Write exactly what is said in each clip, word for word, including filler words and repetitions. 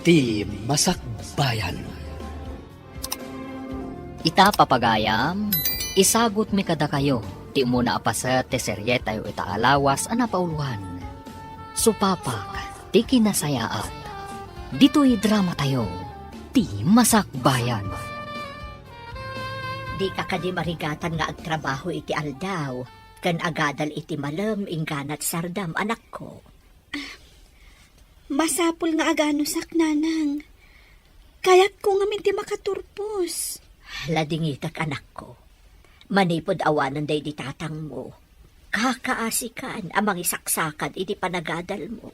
Ti Masakbayan. Ita, papagayam, isagutmi kadakayo ti umuna a paset ti serietayo ita a lawas a napauloan, Supapak ti Kinasayaat. Ditoy dramatayo, Ti Masakbayan. Dika kadi marigatan nga agtrabaho iti aldaw, ken agadal iti malem inggana ti sardam, anakko? Masapul nga aganusak, nanang. Kayatko ngamin ti makaturpos. Ladingitek, anakko. Manipud awanen daydi tatangmo, kakaasikan a mangisaksakad iti panagadalmo.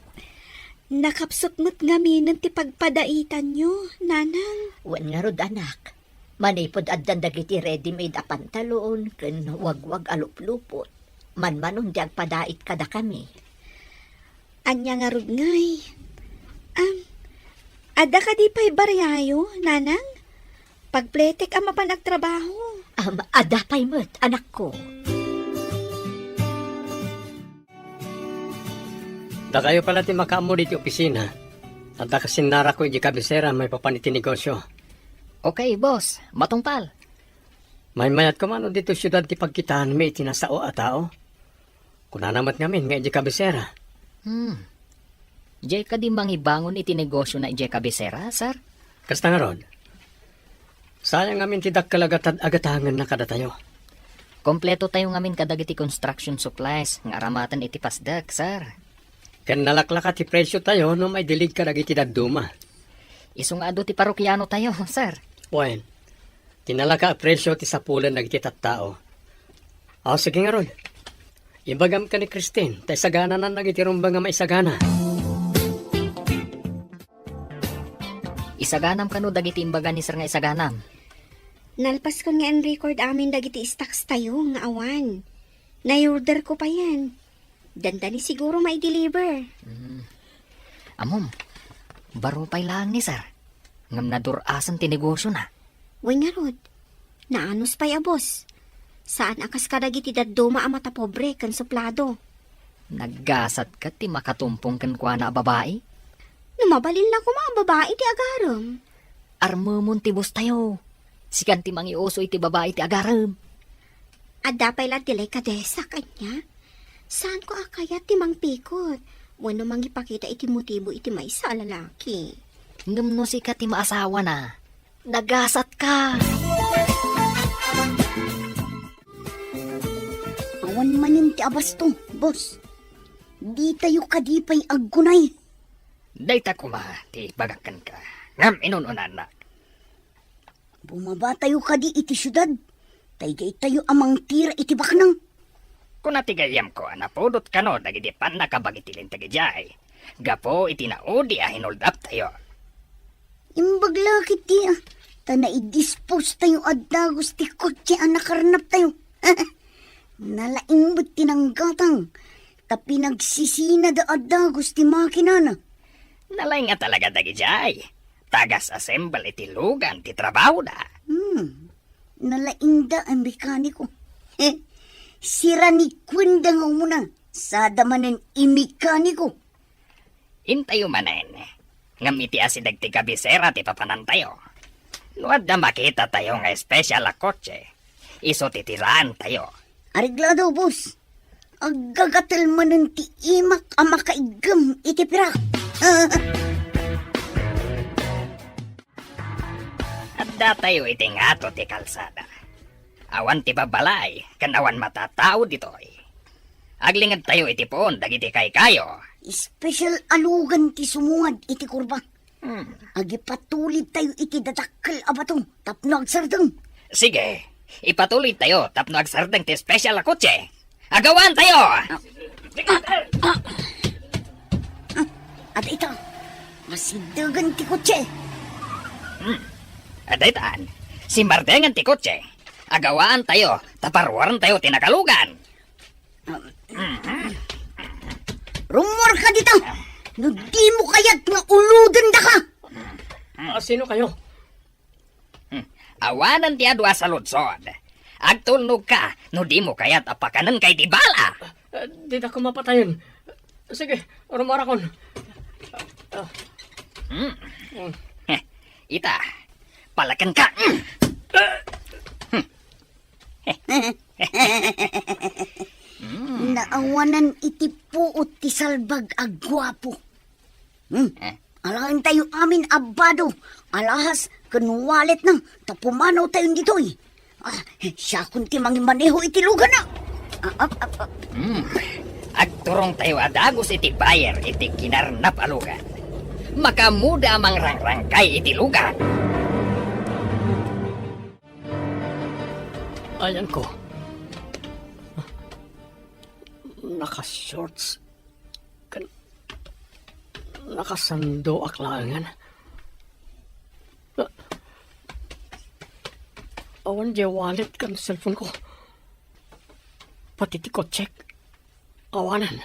Nakapsut met ngaminen ti pagpadaitanyo, nanang. Wen ngarud, anak. Manipud addan dagiti ready-made a pantalon ken wagwag a luplupot, manmanon ti agpadait kadakami. Ania ngarud ngay? Am, adda kadi pay bariayo, nanang? Pagpletek a mapan agtrabaho. Am, adda pay met, anakko. Dakayo pala ti makaammo diti opisina. Adda kasinnarakko iti kabisera maipapan iti negosio. Okay, boss. Matungpal. Maymayat koma no ditoy siudad ti pagkitaanmi iti nasao a tao. Kunana met ngamin nga idiay kabisera. Hmm. Diay kadi mangibangon iti negosiona idiay kabisera, sir? Kasta ngarud. Sayang ngamin ti dakkel a gatad a gatangenna kadatayo. Kompletotayo ngamin kadagiti construction supplies nga aramaten iti pasdek, sir. Ken nalaklaka ti presiotayo no maidilig kadagiti dadduma. Isu nga adu ti parokianotayo, sir. Wen, ti nalaka a presio ti sapulen dagiti tattao. Aw, sige ngarud. Ibagam ken ni Christine, ta isagananan dagiti rumbeng nga maisagana. Isaganam kano dagiti imbaga ni sir nga isaganam? Nalpaskon nga in-record amin dagiti stocks tayo nga awan. Nai-order ko payen. Dandani siguro mai-deliver. Mm. Ammom, baro pay laeng ni sir. Ngem nadur-asen ti negosiona. Wen ngarud, naanus pay a boss. Saan a kas kadagiti dadduma a matapobre ken suplado. Naggasat ket ti makatumpong kenkuana a babai? No mabalinna koma a babai ti agarem. Armemon ti boss tayo. Sikan ti mangiuso iti babai ti agarem. Adda pay la ti lay kadesak, ania? Saanko a kayat ti mangpikot wenno mangipakita iti motibo iti maysa a lalaki. Ngem no sika ti maasawana, nagasatka. Awan manen ti abasto, boss. Ditayo kadi pay aggunay. Dayta koma ti ibagak kenka. Ngem inun-unannak. Bumabatayo kadi iti siudad, ta idiay tayo a mangtira iti baknang. Kuna ti gayyemko a napudot kano dagiti pannakabag iti linteg idiay, gapu iti naudi a hinuldaptayo. Imbag la ketdi a, ta naidispose tayo a dagus ti kotse a nakarnaptayo. Nalaing met ti nanggatang, ta pinagsisinada a dagus ti makinana. Nalaing a talaga dagidiay. Tagas-assemble iti lugan ti trabahoda. Hmm. Nalaingda a mekaniko. Sira ni Kuenda nga umuna, sada manen i mekaniko. Intayo manen, ngem iti asideg ti kabisera ti papanantayo. No adda makitatayo nga espesyal a kotse, isu ti tiraentayo. Areglado, boss. Aggagatel manen ti imak a makaiggem iti pirak. Addatayo iti ngato ti kalsada. Awan ti babbalay ken awan matatao ditoy. Aglingedtayo iti puon dagiti kaykayo. Espesyal a lugan ti sumungad iti kurba. Hmm. Agipatulidtayo iti dadakkel a bato tapno agsardeng. Sige, ipatulidtayo tapno agsardeng ti espesyal a kotse. Agawaantayo! Ada ita, masidegen ti kotse. Hmm. Ada itan, simardengan ti kotse. Agawaantayo, ta paruarentayo ti nakalugan. Rummuarka dita! No dimo kayat nga ulodendaka! Ah, sino kayo? Hmm. Awanen ti adu a saludsod. Agtulnogka no dimo kayat a pakanenka iti bala. Ah, dita ko mapatayen. Sige, rummuarakon. Ah. Hmm. Ita, palakenka. Naawanan iti puot ti salbag a guapo. Hmm. Alaentayo amin a bado, alahas ken walletna, ta pumanawtayon ditoy. Ah, siakon ti mangimaneho iti luganna. Ah, ah, ah, ah. Hmm. Agturongtayo a dagus iti buyer iti kinarnap a lugan. Makaammoda a mangrangrangkay iti lugan. Ayanko. Naka-shorts. Ken nakasandoak laengen. Awan diay wallet ken cellphone ko. Pati ti kotsek. Awanen.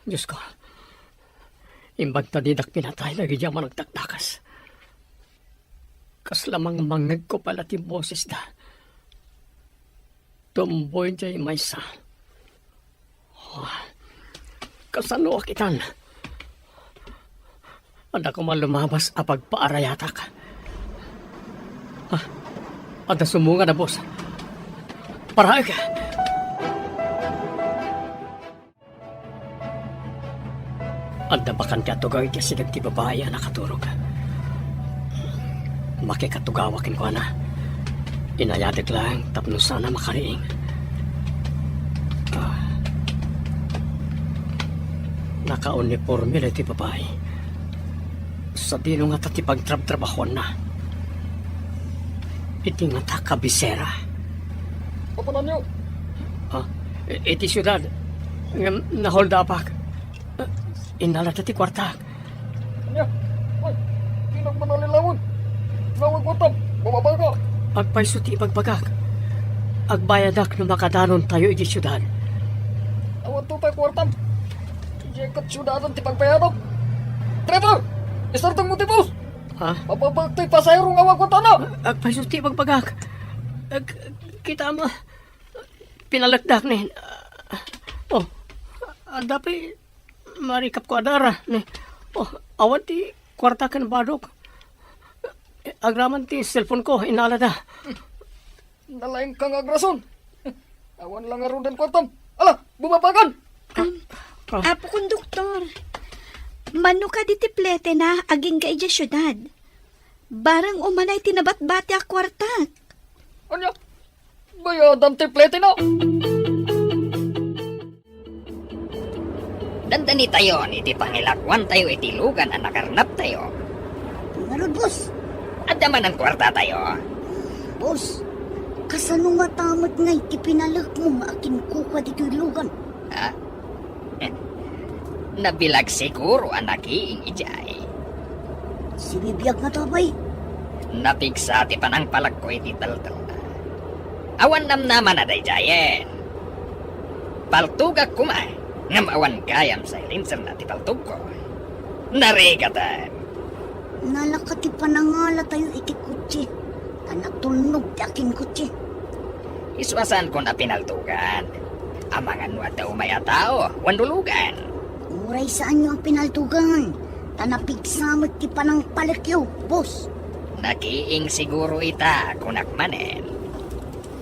Diosko, imbag ta didak pinatay dagiti a managdakdakes. Kasla mangmangngegko pay la ti bosesda. Tumboy diay maysa. Ah, kasanoak itan? Adda koma lumabas a pagpaarayatak. Ah, adda sumungad a bus. Paraek! Adda bakan ti atugaw iti asideg ti babai a nakaturog. Makikatugawak kenkuana. Inayadek laeng tapno saan a makariing. Ah. Nakauniporme daytoy babai. Sadino ngata ti pagtrabtrabahuanna? Iti ngata kabisera. Apananyo? Ah, i-, iti siudad. Ngem naholdapak. Ah, innalada ti kuartak. Ania? Ay, dinak manalilawan. Nawag kuartam. Mababaka. Agpayso ti ibagbagak. Agbayadak no makadanontayo iti siudad. Awan to tayo kuartam. Diay ket siudadan ti pagbayadam. Driver! Istartengmo ti bus! Ha? Mababagak ti pasahero nga awan kuartana! Agpayso ti ibagbagak. Ag-, kita mo. Pinalekdak ni. Oh, adda pay marikapko a dara ni. Oh, awan ti kuarta ken badok. Agraman ti cellphone ko, innalada. Nalaingka nga agrason. Awan la ngaruden kuartam. Ala, bumabakan! Um, Ah. Apo Konduktor, mano kadi ti pletena agingga idiay siudad? Bareng umanay ti nabatbati a kuartak. Ania? Bayadam ti pletena? Dandanitayon iti pangilakuantayo iti lugan a nakarnaptayo. Ngarud, boss. Adda manen kuartatayo. Boss, kasano ngata met nga iti pinalekmo nga akinkukua ditoy lugan? Ha? Nabilag siguro a nakiing idiay. Sibibiag ngata pay. Napigsa ti panangpalekko iti teltelna. Awan namnamana daydiayen. Paltogak koma, ngem awan gayam silencerna ti paltogko. Narigaten. Nalaka ti panangalatayo iti kotse, ta natulnog ti akinkotse. Isu a saanko a pinaltogan. Amangan no adda umay a tao wenno lugan. Uray saanyo a pinaltogan, ta napigsa met ti panangpalekyo, boss. Nakiing siguro ita, kunak manen.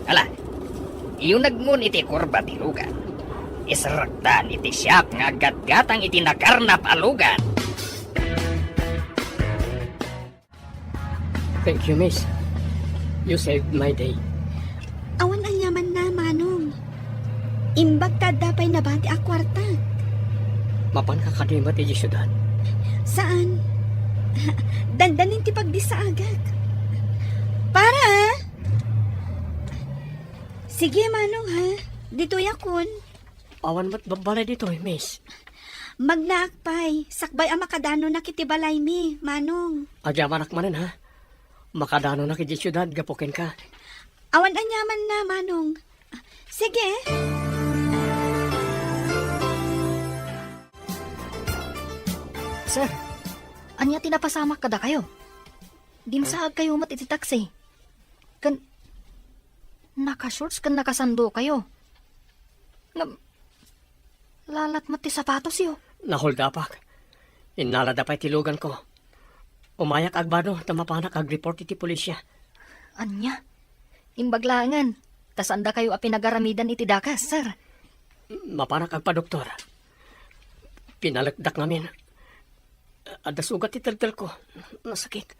Ala, iyunegmon iti kurba ti lugan. Iserrektan iti siak nga aggatgatang iti nakarnap a lugan. Thank you, miss. You saved my day. Awan aniamanna, Manong. Imbag ta adda pay nabati a kuarta. Mapanka kadi met idiay siudad? Saan. Dandanin ti pagdissaagak. Para! Sige, Manong, ha? Ditoyakon. Awan met babbalay ditoy, miss. Magnaak pay, sakbay a makadanonak iti balaymi, Manong. Agyamanak manen, ha? Makadanonak idiay siudad gapu kenka. Awan aniamanna, Manong. Sige. Sir, ania ti napasamak kadakayo? Dinsaagkayo met iti taksi. Ken naka-shorts ken nakasandokayo. Ngem, lalat met ti sapatosyo. Naholdapak. Innalada pay ti luganko. Umayak agbado ta mapanak agreport iti pulisya. Ania? Imbag laengen, ta saandakayo a pinagaramidan iti dakes, sir. Mapanak agpadoktor. Pinalekdak ngamin. Adda sugat ti teltelko. Nasakit.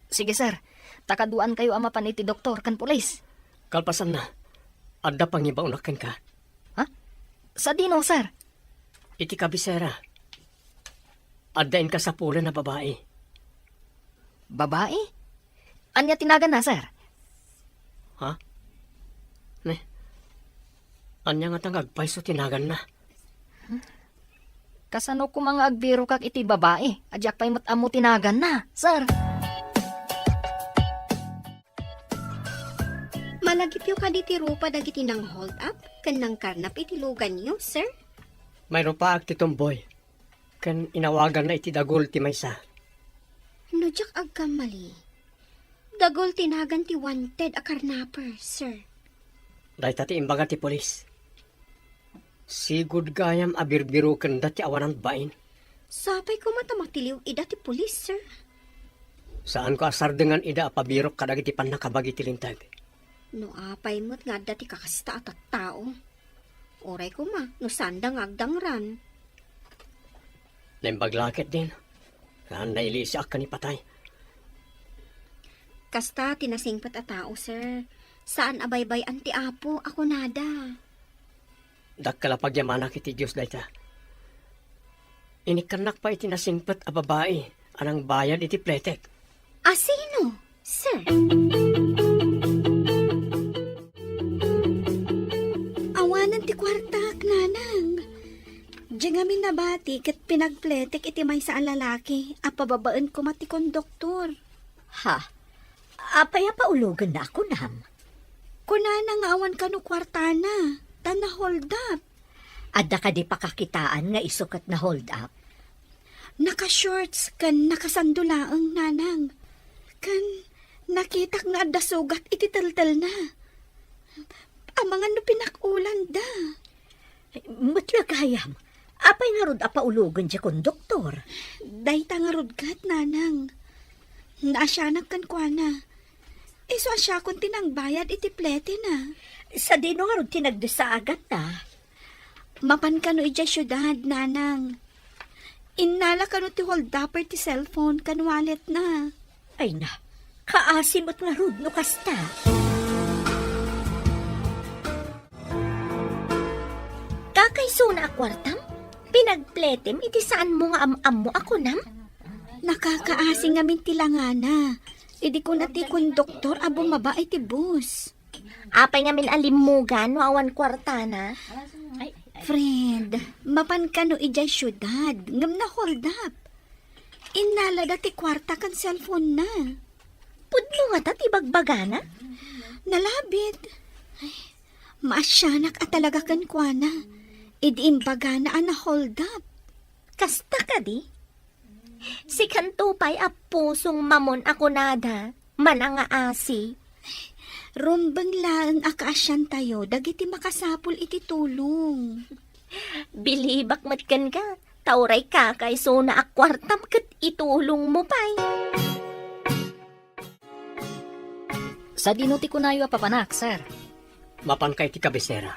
Sige, sir. Ta kaduaankayo a mapan iti doktor ken pulis. Kalpasanna, adda pangibaonak kenka. Ha? Sadino, sir? Iti kabisera. Adda inkasapulen a babai. Babai? Ania ti naganna, sir? Ha? Ne? Ania ngata nga agpayso ti naganna? Kasano koma nga agbirokak iti babai a diak pay met ammo ti naganna, sir? Malagipyo kadi ti rupa dagiti nang-hold up ken nangkarnap iti luganyo, sir? Mairupaak ti tumboy, ken inawaganna iti dagul ti maysa. No diak agkamali, dagul ti nagan ti wanted a karnaper, sir. Dayta ti imbaga ti pulis. Sigud gayam a birbirokenda ti awanan bain. Sapay koma ta matiliw ida ti pulis, sir. Saanko a sardengan ida a pabirok kadagiti pannakabagi ti Linteg. No apay met nga adda ti kakasta a tattao. Uray koma, no saanda nga agdangran. Naimbag la ketdin, nga nailisiak ken ipatay. Kasta ti nasingpet a tao, sir. Saan a baybay-an ti Apo a kunada. Dakkel a pagyamanak iti Dios dayta. Inikkannak pay iti nasingpet a babai a nangbayad iti pletek. A sino, sir? Awanen ti kuartak, nanang. Diay ngamin nabati ket pinagpletek iti maysa a lalaki a pababaen koma ti konduktor. Ha? Apay a paulogenna a kunam? Kunana nga awan kano kuartana, ta na-hold up. Adda kadi pakakitaan nga isu ket na-hold up? Naka-shorts ken nakasando laeng, nanang. Ken nakitak nga adda sugat iti teltelna. Amangan no pinak-ulanda. Met la gayam, apay ngarud a paulogen diay konduktor? Dayta ngarud ket, nanang. Naasianak kenkuana. Isu a siakon ti nangbayad iti pletena. Sadino ngarud ti nagdesa a gatna? Mapan kano idiay siudad, nanang. Innala kano ti hold-upper ti cellphone ken walletna. Ay na, kaasi met ngarud no kasta. Kakaisuna a kuartam? Pinagpletem iti saanmo nga am-ammo a kunam? Nakakaasi ngamin ti langana. Idi kuna ti konduktor a bumaba iti bus. Apay ngamin a limmugan no awan kuartana? Friend, mapan kano idiay siudad, ngem na-hold up. Innalada ti kuarta ken cellphone-na. Pudno ngata ti bagbagana? Nalabit. Ay, maasianak a talaga kenkuana. Idi imbagana a na-hold up. Kasta kadi? Sikanto pay a pusong mamon a kunada, manangaasi. Rumbeng laeng a kaasiantayo dagiti makasapul iti tulong. Bilibak met kenka, ta uray kakaisuna a kuartam ket itulongmo pay. Sadino ti kunayo a papanak, sir? Mapanka iti kabisera.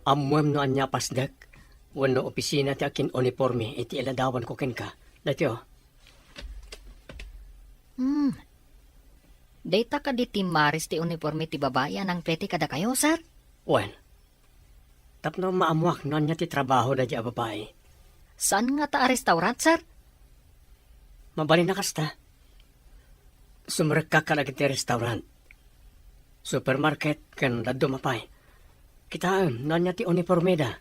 Ammoem no ania a pasdek wenno opisina ti akin-uniporme iti iladawanko kenka. Daytoy, o. Hmm. Dayta kadi ti maris ti uniporme ti babai a nangplete kadakayo, sir? Wen, tapno maammoak no ania ti trabaho daydiay a babai. Saan ngata a restaurant, sir? Mabalin a kasta. Sumrekka kadagiti restaurant, supermarket, ken dadduma pay. Kitaem no ania ti unipormeda.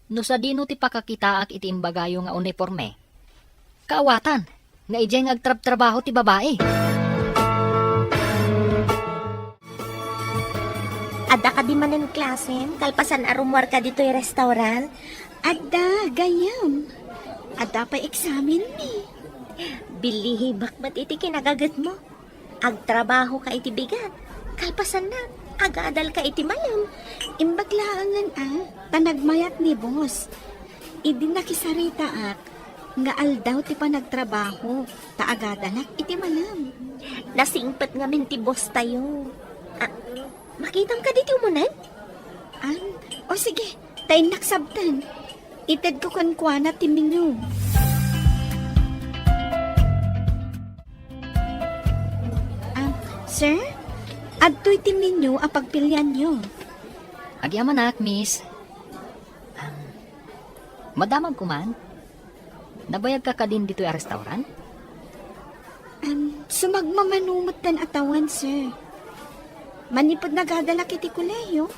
No sadino ti pakakitaak iti imbagayo nga uniporme? Kaawatan, nga idiay nga agtrabtrabaho ti babai. Adda kadi manen klasem, kalpasan a rummuarka ditoy restaurant? Adda, gayyem. Adda pay eksamenmi. Bilibak met iti kinagagetmo. Agtrabahoka iti bigat. Kalpasanna, agadalka iti mayem. Imbag laengen a, ta nagmayat ni boss. Idi nakisaritaak, nga aldaw ti panagtrabaho, ta agadalak iti malem. Nasingpet ngamin ti boss tayo. Ah, makitam kadi ti umunan? An, o sige, ta innak sabten. Itedko kenkuana ti menu. Ah, sir? Adtoy ti menu a pagpilianyo. Agyamanak, miss. Ah, madamagko man? Nabayagka kadin ditoy a restaurant? Am, sumagmamano metten a tawen, sir. Manipud nagadalak iti kolehiyo,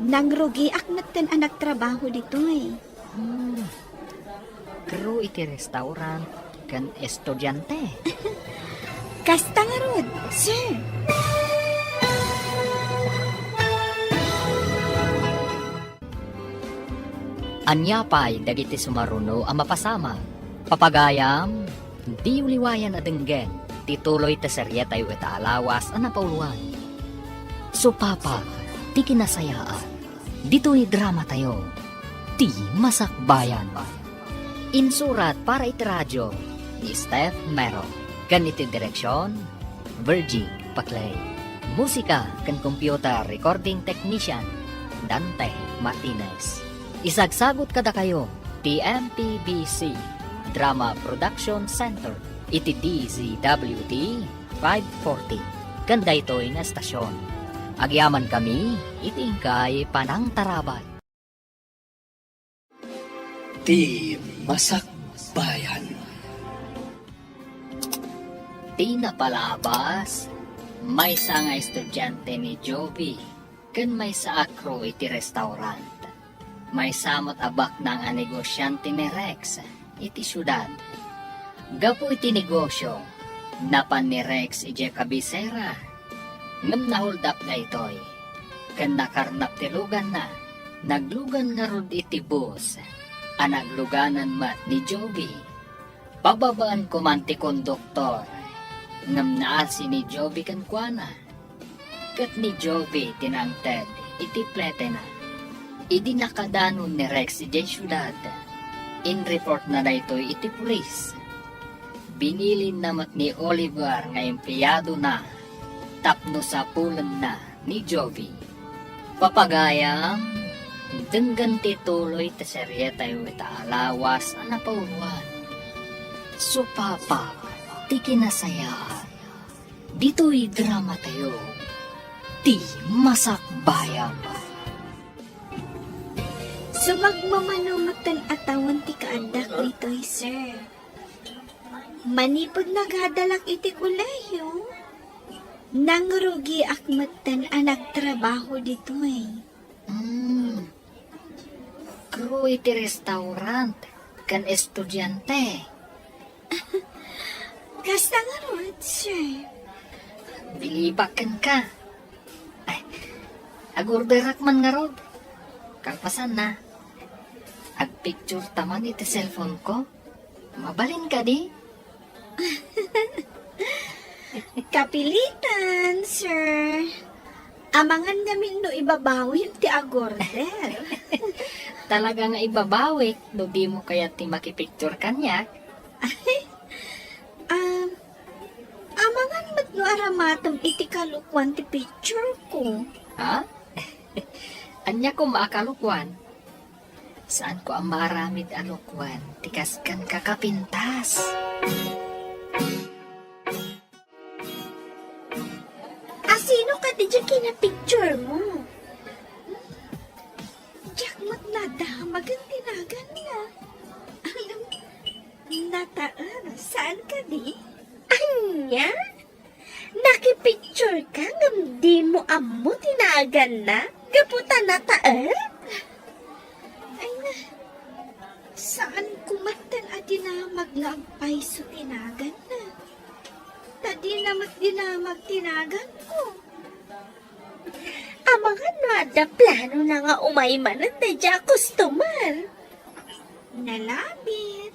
nangrugiak metten a nagtrabaho ditoy. Hmm. Crew iti restaurant ken estudiante. Kasta ngarud, sir. Ania pay dagiti sumaruno a mapasamak? Papagayam, diyo liwayan a denggen ti tuloy ti serietayo ita a lawas a napauluan. Supapag ti kinasayaan. Ditoy dramatayo, Ti Masakbayan. Insurat para iti radio ni Steph Mero, ken iti direksion, Virgie Paclay. Musika ken computer recording technician, Dante Martinez. Isagsagut kadakayo ti M P B C Drama Production Center iti D Z W T five forty ken daytoy nga estasion. Agyamankami iti inkay panangtarabay. Ti Masakbayan. Ti napalabas, maysa nga estudiante ni Jovi ken maysa a crew iti restaurant. Maysa met a baknang a negosyante ni Rex iti siudad. Gapu iti negosio, napan ni Rex idiay kabisera, ngem na-hold up daytoy, ken nakarnap ti luganna. Naglugan ngarud iti bus a nagluganan met ni Jovi. Pababaen koman ti konduktor, ngem naalsi ni Jovi kenkuana. Ket ni Jovi ti nangted iti pletena. Idi nakadanon ni Rex idiay siudad, inreportna daytoy iti pulis. Binilinna met ni Oliver nga empleadona tapno sapulenna ni Jovi. Papagayam, denggen ti tuloy ti serietayo ita a lawas a napauloan. Supapag ti kinasayaan. Ditoy dramatayo, Ti Masakbayan. Sumagmamano metten a tawen ti kaaddak ditoy, sir. Manipud nagadalak iti kolehiyo, nangrugiak metten a nagtrabaho ditoy. Hmm. Crew iti restaurant ken estudiante. Kasta ngarud, sir. Bilibak kenka. Ay, agorderak man ngarud. Kalpasanna, agpicture ta man iti cellphone-ko. Mabalin kadi? Kapilitan, sir. Amangan ngamin no ibabawim ti agorder. Talaga nga ibabawik no dimo kayat ti makipicture kaniak. Ay, ah, amangan met no aramatem iti kalokuan ti picture-ko. Ha? Ania koma a kalokuan? Saanko a maaramid a lokuan ti kasken kakapintas. A sino kadi diay kinapicture-mo? Diak met nadamag ti naganna. Nataen, saan kadi? Ania? Nakipicture ka ngem dimo ammo ti naganna gapu ta nataen? Ay na, saanko metten a dinamag nga agpayso ti naganna. Ta dina met dinamag ti naganko. Amangan no adda planona nga umay manen daydiay a customer. Nalabit.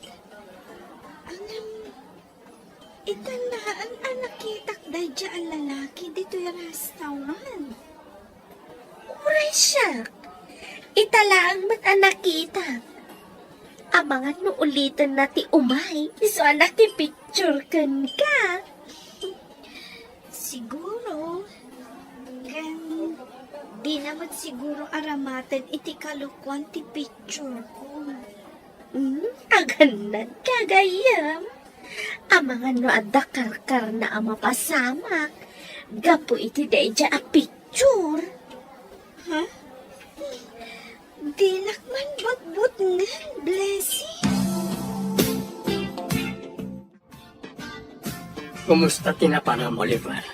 Ngem, ita laeng a nakitak daydiay a lalaki ditoy restaurant. Uray siak, ita laeng met a nakitak. Amangan no ulitenna ti umay, isu a nakipicture kenka. Siguro, ken dina met siguro aramaten iti kalokoan ti picture ko. Hmm, agannad ka gayam. Amangan no adda karkarna a mapasamak gapu iti daydiay a picture. Ha? Dinak man butbutngen, Blessing. Kumusta ti napanam, Oliver?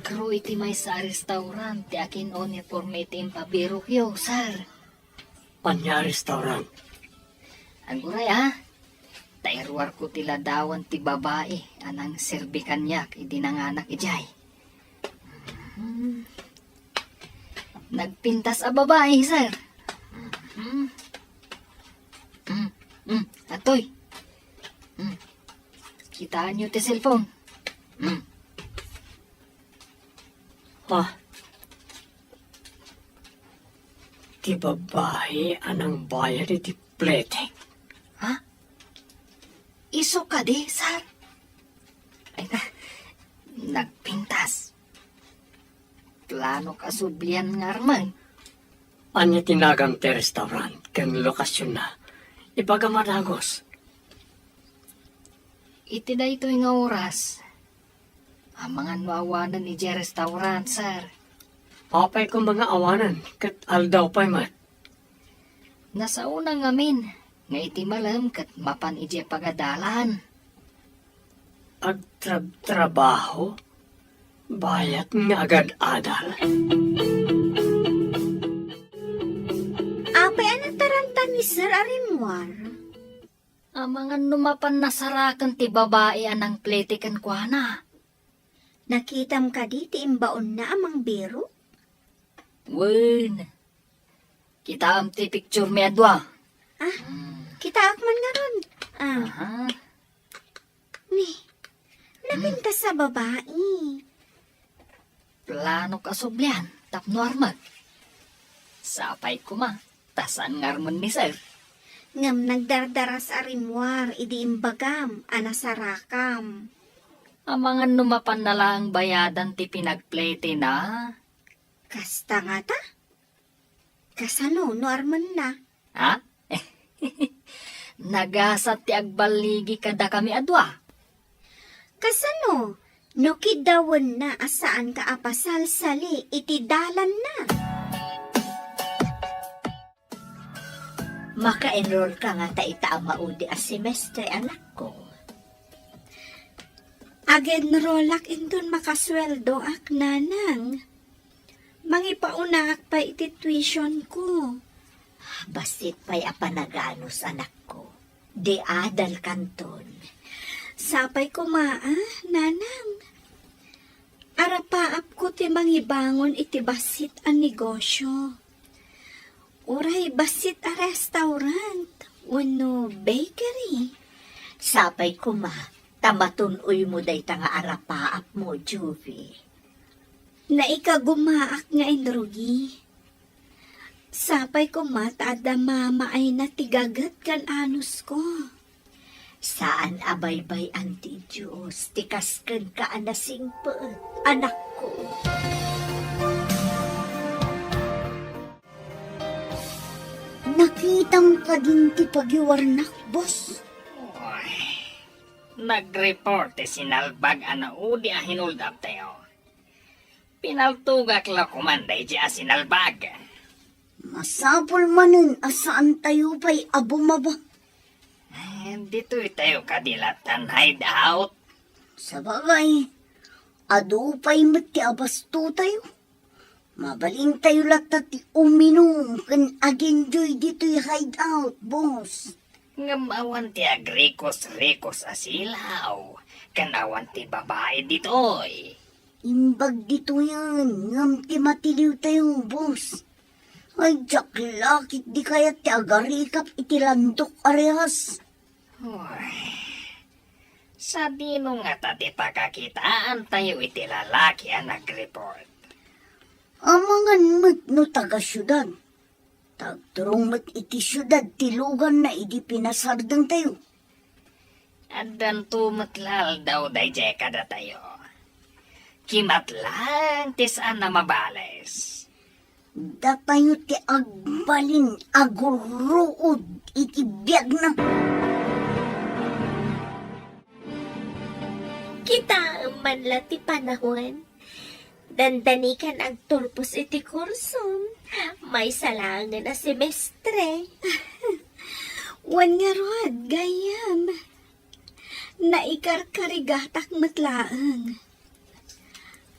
Crew iti maysa a restaurant ti akin-uniforme iti impabirokyo, sir. Ania a restaurant? Aguray, a. Ta iruarko ti ladawan ti babai a nangserbi kaniak idi nanganak idiay. Hmm. Nagpintas a babai, sir. Hmm. Hmm. Hmm. Atoy. Hmm. Kitaenyo ti cellphone. Hmm. Ha? Ti babai a nangbayad iti pletek? Ha? Isu kadi, sir? Ay na, nagpintas. Planok a sublian ngarman. Ania ti nagan ti restaurant ken lokasionna? Ibagam a dagus. Iti daytoy nga oras, amangan no awanen idiay restaurant, sir. Apay koma nga awanen ket aldaw pay met? Nasaona ngamin nga iti malem ket mapan idiay pagadalan. Agtrabtrabaho? Bayat nga agad-adal? Apay a nataranta ni Sir a rimmuar? Amangan no mapan nasaraken ti babai a nangplete kenkuana. Nakitam kadi ti imbaonna a mangbirok? Wen. Kitaem ti picture mi a dua. Ah, kitaak man ngarud. Ah. Aha. Ni, napintas a babai. Planok a sublian tapno armek. Sapay koma, ta saan nga armen ni sir. Ngem nagdardaras a rimmuar idi imbagam a nasarakam. Amangan no mapanna laeng bayadan ti pinagpletena. Kasta ngata? Kasano no armenna? Ha? Nagasat ti agballigi kadakami a dua. Kasano no kiddawenna a saanka a pasalsali iti dalanna? Maka-enroll ka ngata ita a maudi a semestre, anakko? Ag-enrollak inton makasueldoak, nanang. Mangipaunnak pay iti tuition ko. Bassit pay a panaganus, anakko. Di adal kanton. Sapay koma, a, nanang. Arapaapko ti mangibangon iti bassit a negosio. Uray bassit a restaurant wenno bakery. Sapay koma, ta matun-oymo dayta nga arapaapmo, Juvie. Naikagumaak nga inrugi. Sapay koma ta adda mamaayna ti gaget ken anusko. Saan a baybay-an ti Dios ti kas kenka a nasingpet, anakko. Nakitam kadin ti pagiwarnak, boss? Uy, nag-report ti sinalbag a naudi a hinuldaptayo. Pinaltogak la koman daydi a sinalbag. Masapul manen a saantayo pay a bumaba. Eh, ditoy tayo kadi lattan hideout. Sabagay, adu pay met ti abasto tayo. Mabalintayo latta ti uminum ken agenjoy ditoy hideout, boss. Ngem awan ti agrikos-rikos a silaw, ken awan ti babai ditoy. Imbag ditoyen, ngem ti matiliwtayo, boss. Ay, diak la ketdi kayat ti agarikap iti landok a rehas. Uy, sadino ngata ti pakakitaantayo iti lalaki a nag-report? Amangan met no taga-siudad. Ta agturong met iti siudad ti luganna idi pinasardengtayo. Addanto met la aldaw daydiay kadatayo. Kimat laeng ti saan a mabales. Datayo ti agbalin a gurruod iti biagna. Kitaem man la ti panawen. Dandanikan agturpos iti kursom. Maysa laengen a semestre. Wen ngarud, gayyem. Naikarkarigatak met laeng.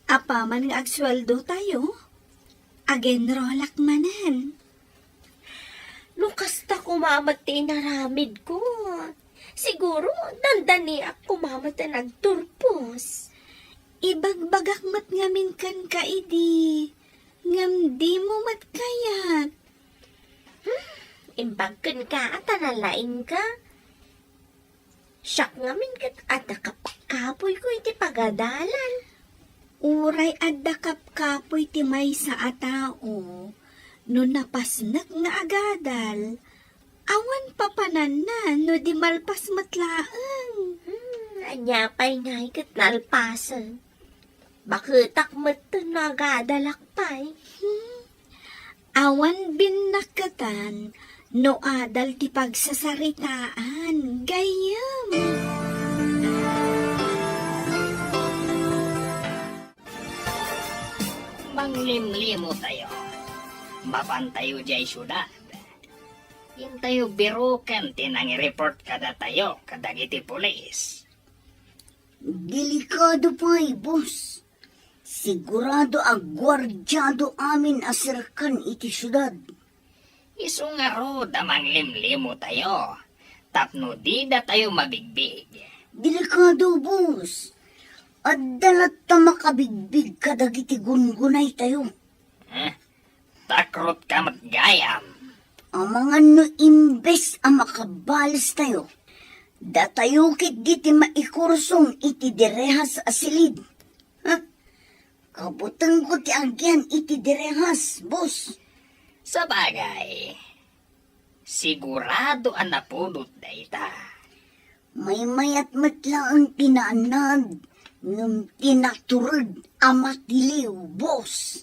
Apaman nga agsueldotayo, agenrolak manen. No kasta koma met ti inaramidko, siguro dandaniak koma met a nagturpos. Ibagbagak met ngamin kenka idi, ngem dimo met kayat. Hmm, imbag kenka a ta nalaingka. Siak ngamin ket adda kapkapuyko iti pagadalan. Uray adda kapkapuy ti maysa a tao, no napasnek nga agadal, awan papananna no di malpas met laeng. Hmm, ania pay ngay ket nalpasen? Baketak metten no agadalak pay. Hmm. Awan binnaketan no adal ti pagsasaritaan, gayyem. Manglimlimotayo. Mapantayo diay siudad. Intayo biroken ti nangireport kadatayo kadagiti pulis. Delikado pay, boss. Sigurado a guardiado amin a serkan iti siudad. Isu ngarud a manglimlimotayo tapno didatayo mabigbig. Delikado, boss. Adda latta makabigbig kadagiti gungunaytayo. Eh, takrotka met gayam. Amangan no imbes a makabalestayo, datayo ketdi ti maikursong iti direhas a silid. Ha? Kabutengko ti agian iti direhas, boss. Sabagay, sigurado a napudot dayta. Maymayat met laeng ti naanad, ngem ti natured a matiliw, boss.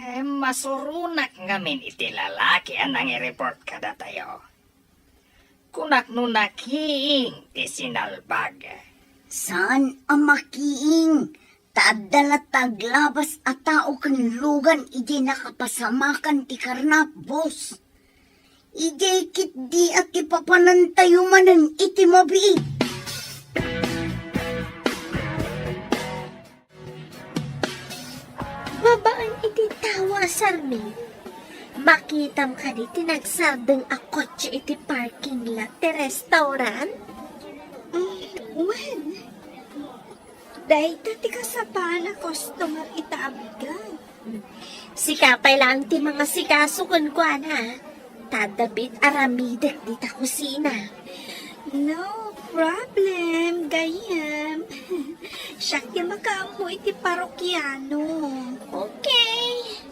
Eh, masuronak ngamin iti lalaki a nangireport kadatayo. Kunak no nakiing ti sinalbag. Saan a makiing, ta adda latta aglabas a tao ken lugan idiay nakapasamakan ti karnap, boss. Idiay ketdi a ti papanantayo manen iti mabiit. Babaen iti tao a sarmi, makitam kadi ti nagsardeng a kotse iti parking lot ti restaurant? Mm, wen. Dayta ti kasapaan a customer ita a bigat. Sika pay laeng ti mangasikaso kenkuana. Ta adda biit aramidek dita kusina. No problem, gayyem. Siak ti makaammo iti parokiano. Okay.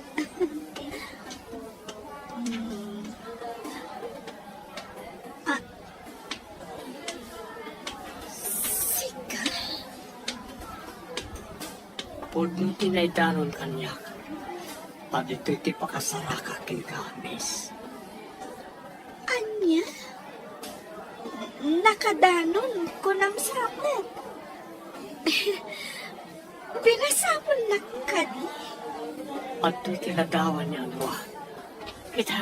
Mm. Ah. Sika? Pudno ti naidanon kaniak. Ta ditoy ti pakasaraka kenka, miss. Ania? Nakadanon, kunam sa met. Pinasapulnak kadi? Adtoy ti ladawan ni Anwa. Kita.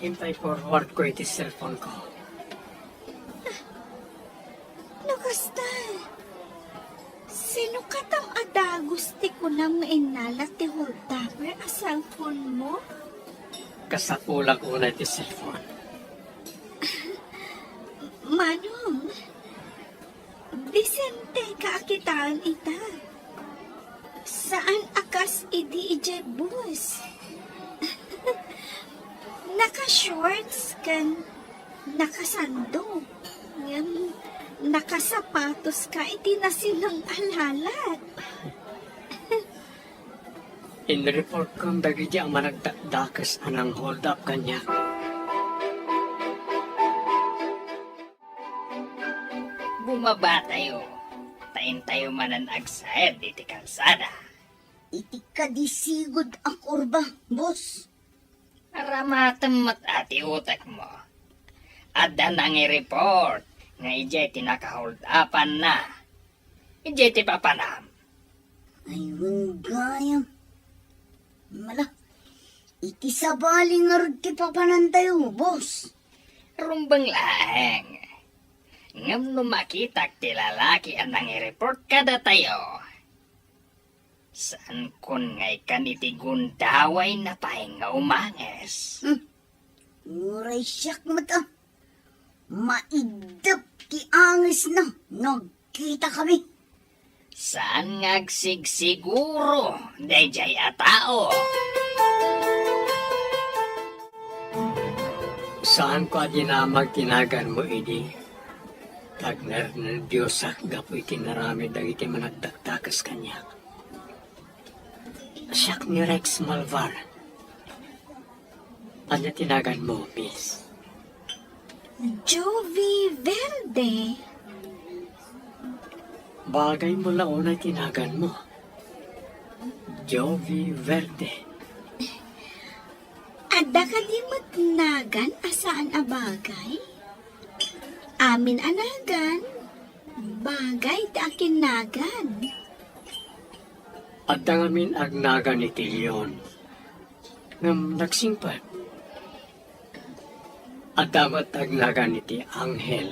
Impay forward ko iti cellphone ko. No kasta, sino katam a dagus ti kunam nga innala ti holdaper a cellphone mo? Kasapulak unay ti cellphone. Manong, disenteka a kitaen ita. Saan a kas idi idiay bus. Naka-shorts ken nakasando. Ngem nakasapatos ka iti nasileng a lalat. Inreportkon dagiti a managdakdakes a nang-hold up kaniak. Bumabatayo, ta intayo manen agsayad iti kalsada. Iti kadi sigud a kurba, boss. Aramatem met a ti utekmo. Adda nangireport nga idiay ti nakaholdapanna. Idiay ti papanam. Ay, wen gayam. Mala, iti sabali ngarud ti papanantayo, boss. Rumbeng laeng. Ngem no makitak ti lalaki a nangireport kadatayo, saankon nga ikan iti gundawayna pay nga umanges. Hmm. Uray siak met a. Maiddep ti angesna no agkitakami. Saan nga agsigsiguro daydiay a tao? Saanko a dinamag ti naganmo idi. Nagnernerbiosak gapu iti inaramid dagiti managdakdakes kaniak. Siak ni Rex Malvar. Ania ti naganmo, miss? Jovi Verde. Bagay mo la unay ti naganmo. Jovi Verde. Adda kadi met nagan a saan a bagay? Amin a nagan, bagay ti akinnagan. Adda ngamin agnagan iti leon, ngem nagsingpet. Adda met agnagan iti anghel,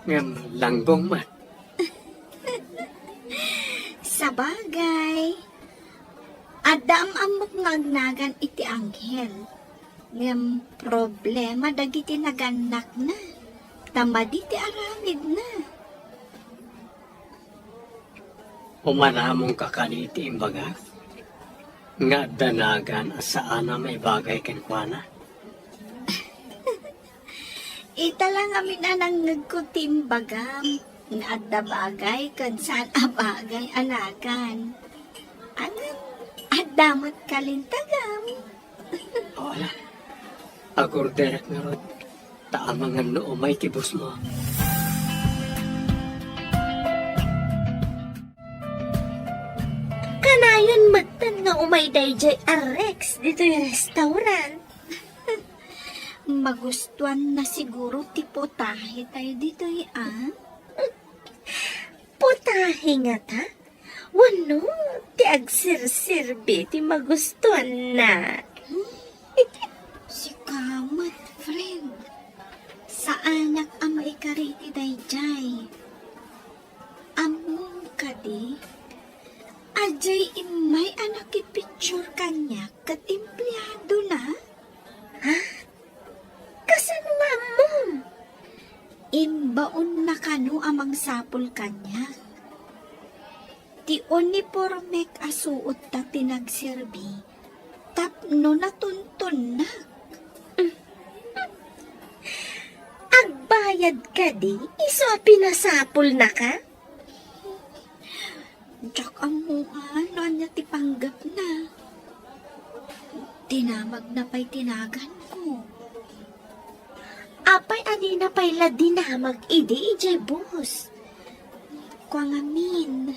ngem langgong met. Sabagay, adda am-ammok nga agnagan iti anghel, ngem problema dagiti nagannakna, ta madi ti aramidna. Umanamonka kadi iti imbagak nga adda nagan a saan a maibagay kenkuana? Ita la ngamin a nangngegko ti imbagam nga adda bagay ken saan a bagay a nagan. Ngem adda met kalintagam. O, ala. Agorderek ngarud, ta amangan no umay ti bossmo. Kanayon metten nga umay daydiay a Rex ditoy restaurant. Magustuanna siguro ti putahe tayo ditoy, a? Putahe ngata? Wenno ti agsirserbi ti magustuanna? Sika met, friend. Saanak a maikari iti daydiay. Ammom kadi, adiay immay a nakipicture kaniak ket empleadona? Ha? Kasano nga ammom? Imbaonna kano a mangsapul kaniak. Ti unipormek a suotta ti nagserbi tapno natuntonnak. Agbayad kadi isu a pinasapulnaka? Diak ammoan no ania ti panggepna. Dinamagna pay ti naganko. Apay a dina pay la dinamag idi idiay bus? Kua ngamin,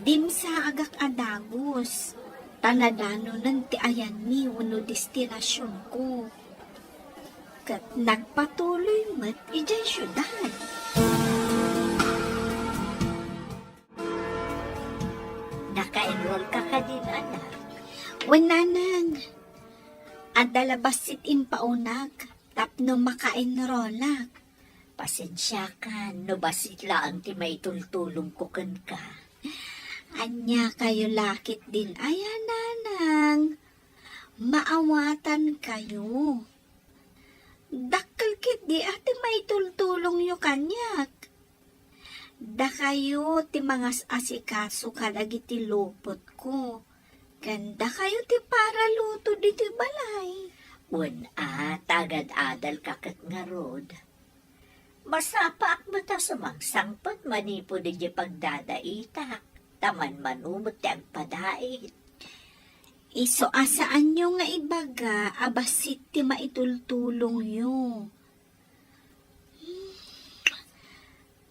dimsaagak a dagus, ta nadanonen ti ayanmi wenno destinasionko. Ket nagpatuloy met idiay siudad. Naka-enroll ka kadin, anak? Wen, nanang. Adda la bassit impaonak tapno maka-enrollak. Pasensiakan no bassit laeng ti maitultulongko kenka. Ania kayo la ketdin aya, nanang? Maawatan kayo. Dakkel ketdi a ti maitultulongyo kaniak. Dakayo ti mangas-asikaso kadagiti lupotko, ken dakayo ti paraluto ditoy balay. Wen a, ta agad-adalka ket ngarud. Masapaak met a sumangsangpet manipud idiay pagdadaitak, ta manmano met ti agpadait. Isu a saanyo nga ibaga a bassit ti maitultulongyo.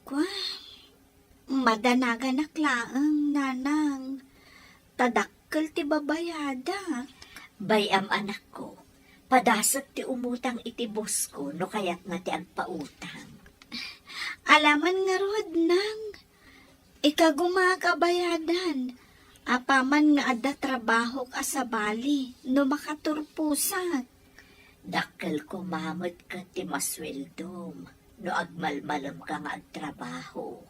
Kua, madanaganak laeng, nanang. Ta dakkel ti babayadak. Bay-am, anakko, padasek ti umutang iti bosko no kayatna ti agpautang. Alaman ngarud, nang. Ikagumaak a bayadan, apaman nga adda trabahok a sabali no makaturposak. Dakkel koma met ket ti masueldom no agmalmalemka nga agtrabaho.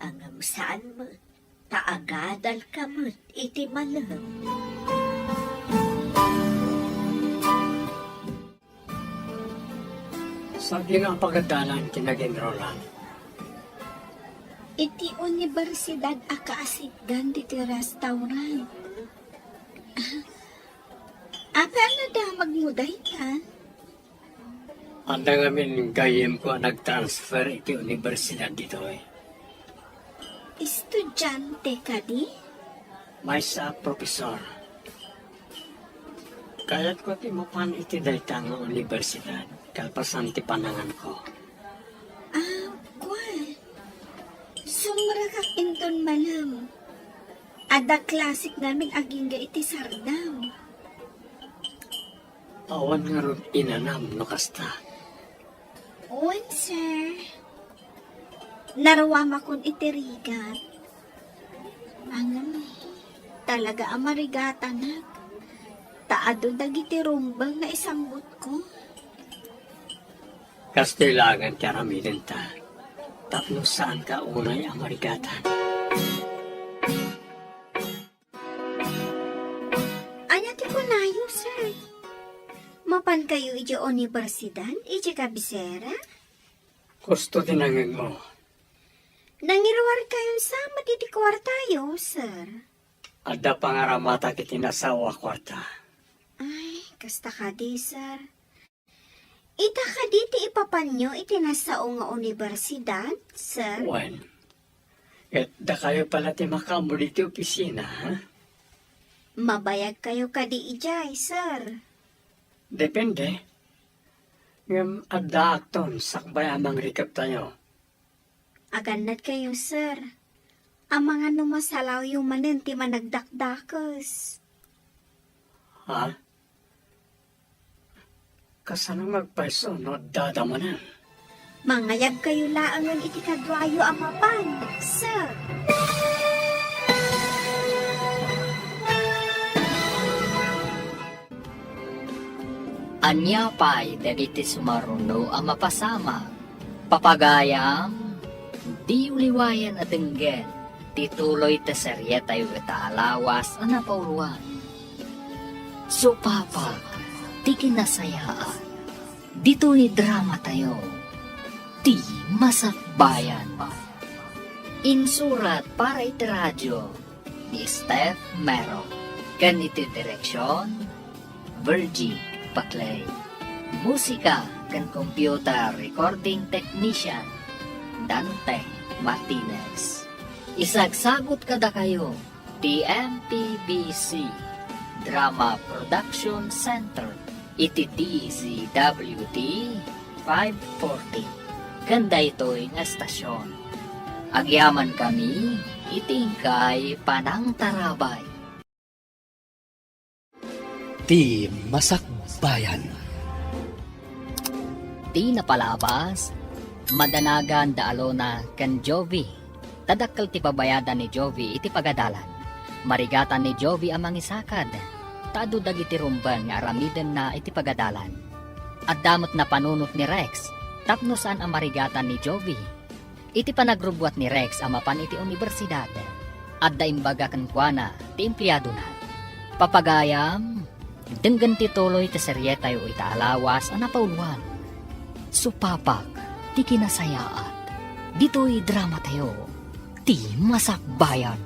Ngem saan met ta agadalka met iti malem. Sadino a pagadalan ti nag-enrollan? Iti universidad a kaasitgan ditoy restaurant. Ah, apay a nadamagmo dayta? Adda ngamin gayyemko a nag-transfer iti universidad ditoy. Estudiante kadi? Maysa a profesor. Kayatko ti mapan iti dayta nga universidad kalpasan ti pananganko. Ah, kua. Sumrekak inton malem. Adda klasek ngamin agingga iti Sardam. Awan ngarud inanam no kasta. Wen, sir. Naruamakon iti rigat. Ngem, talaga a marigatanak. Ta adu dagiti rumbeng nga isangbutko. Kastoy laengen ti aramidenta. Tapno saanka unay a marigatan. Ania ti kunayo, sir? Mapankayo idiay universidad, idiay kabisera? Kusto ti nangegmo. Nangiruarkayon sa met iti kuartayo, sir? Adda pangaramatak iti nasao a kuarta. Ay, kasta kadi, sir. Ita kadi ti ipapanyo iti nasao nga universidad, sir? Wen, ket dakayo pala ti makaammo ditoy opisina, ha? Mabayagkayo kadi idiay, sir? Depende. Ngem addaakton sakbay a mangrikeptayo. Agannadkayo, sir. Amangan no masalawyo manen ti managdakdakes. Ha? Kasano nga agpayso no addada manen? Mangayabkayo laengen iti kaduayo a mapan, sir. Ania pay dagiti sumaruno a mapasamak? Papagayam, diyo liwayan a denggen ti tuloy ti serietayo ita a lawas a napauluan. Supapak ti kinasayaat. Ditoy dramatayo, Ti Masakbayan. Insurat para iti radio ni Steph Mero, ken iti direksion, Virgie Paclay. Musika ken computer recording technician, Dante Martinez. Isagsagut kadakayo ti M P B C Drama Production Center iti D Z W T five forty ken daytoy nga estasion. Agyamankami iti inkay panangtarabay. Ti Masakbayan. Ti napalabas, madanagan da Alona ken Jovi. Ta dakkel ti babayadan ni Jovi iti pagadalan. Marigatan ni Jovi a mangisakad, ta adu dagiti rumbeng nga aramidenna iti pagadalan. Adda met napanunot ni Rex tapno saan a marigatan ni Jovi. Iti panagrubbuat ni Rex a mapan iti unibersidad, adda imbaga kenkuana ti empleadona. Papagayam, denggen ti tuloy ti serietayo ita a lawas a napauluan. Supapak ti kinasayaat. Ditoy dramatayo, Ti Masakbayan.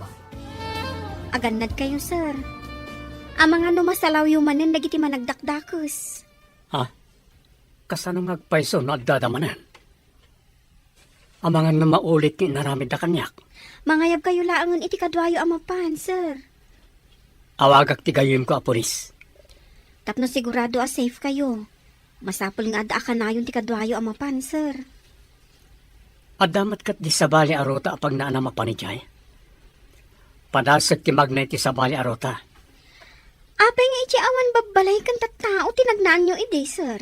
Agannadkayo, sir. Amangan no masalawyo manen dagiti managdakdakes. Ha? Kasano nga agpayso no addada manen? Amangan no maulit ti inaramidda kaniak. Mangayabkayo laengen iti kaduayo a mapan, sir. Awagak ti gayyemko a pulis. Tapno sigurado a safe kayo, masapul nga adda a kanayon ti kaduayo a mapan, sir. Adda met ket di sabali a ruta a pagnaanam a mapan idiay. Padasek ti magna iti sabali a ruta. Apay nga idiay awan babbalay ken tattao ti nagnaanyo idi, sir?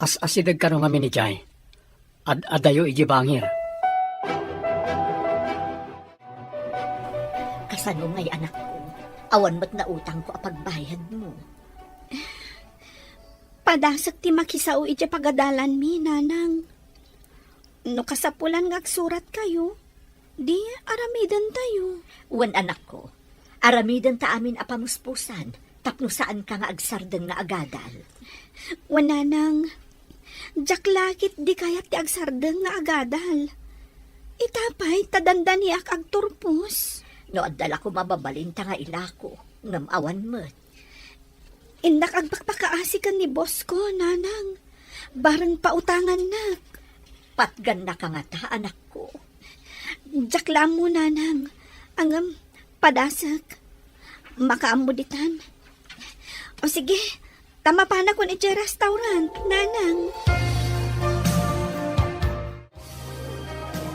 As-asideg kano ngamin idiay. Ad-adayo idiay bangir. Kasano ngay, anakko? Awan met nautangko a pagbayadmo. Padasek ti makisao idiay pagadalanmi, nanang. No kasapulan nga agsuratkayo, di aramidentayo. Wen, anakko, aramidenta amin a pamuspusan tapno saanka nga agsardeng nga agadal. Wen, nanang, diak la ket di kayat ti agsardeng nga agadal. Ita pay ta dandaniak agturpos. No adda la koma mababalinta nga ilako, ngem awan met. Innak agpakpakaasi ken ni boss ko, nanang. Bareng pautangannak. Patgannaka ngata, anakko. Diak la ammo, nanang. Ngem, padasek. Makaammo ditan. O sige, ta mapanakon idiay restaurant, nanang.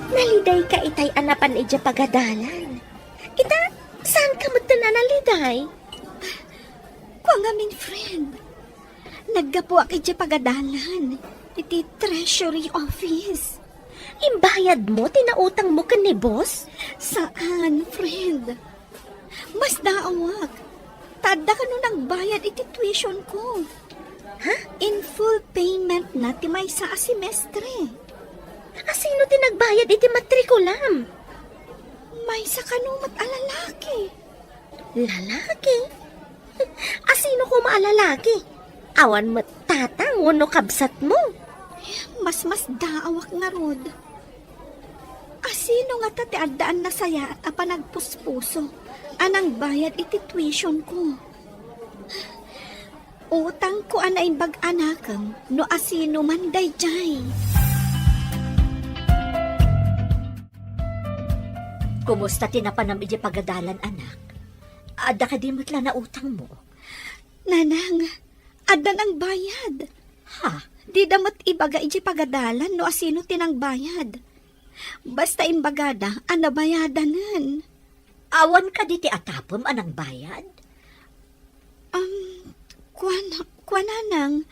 Nalidayka itay a napan idiay pagadalan. Ita, saanka metten a naliday? Kua ngamin, friend. Naggapuak idiay pagadalan iti Treasury Office. Imbayadmo ti nautangmo ken ni boss? Saan, friend. Masdaawak. Ta adda kano nagbayad iti tuition ko. Ha? In full payment na ti maysa a semestre. Asino ti nagbayad iti matrikulam? Maysa kano met a lalaki. Lalaki? Asino koma a lalaki? Awan met tatang wenno kabsatmo? Masmasdaawak ngarud. Asino ngata ti addaan nasayaat a panagpuspuso a nangbayad iti tuition ko? Utangko a naimbag a nakem no asino man daydiay. Kumusta ti napanam idiay pagadalan, anak? Adda kadi met la nautangmo? Nanang, adda nangbayad. Ha? Dida met ibaga idiay pagadalan no asino ti nangbayad. Basta imbagada a nabayadanen. Awan kadi ti atapem a nangbayad? Um, kuan, kuan, nanang,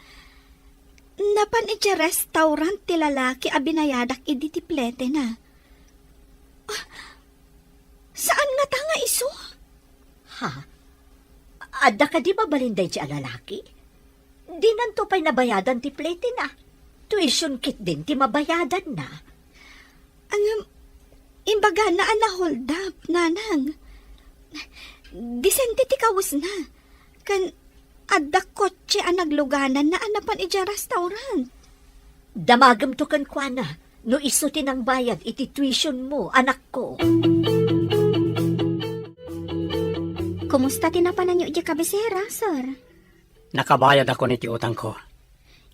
napan idiay restaurant ti lalaki a binayadak idi ti pletena. Ah, saan ngata nga isu? Ha? Adda kadi mabalin daydiay a lalaki? Dinanto pay nabayadan ti pletena. Tuition ketdin ti mabayadanna. Ngem, imbagana a na-hold up, nanang. Disente ti kawesna. Ken adda kotse a naglugananna a napan idiay restaurant. Damagemto kenkuana no isu ti nangbayad iti tuitionmo, anakko. Kumusta ti napananyo idiay kabisera, sir? Nakabayadakon iti utangko.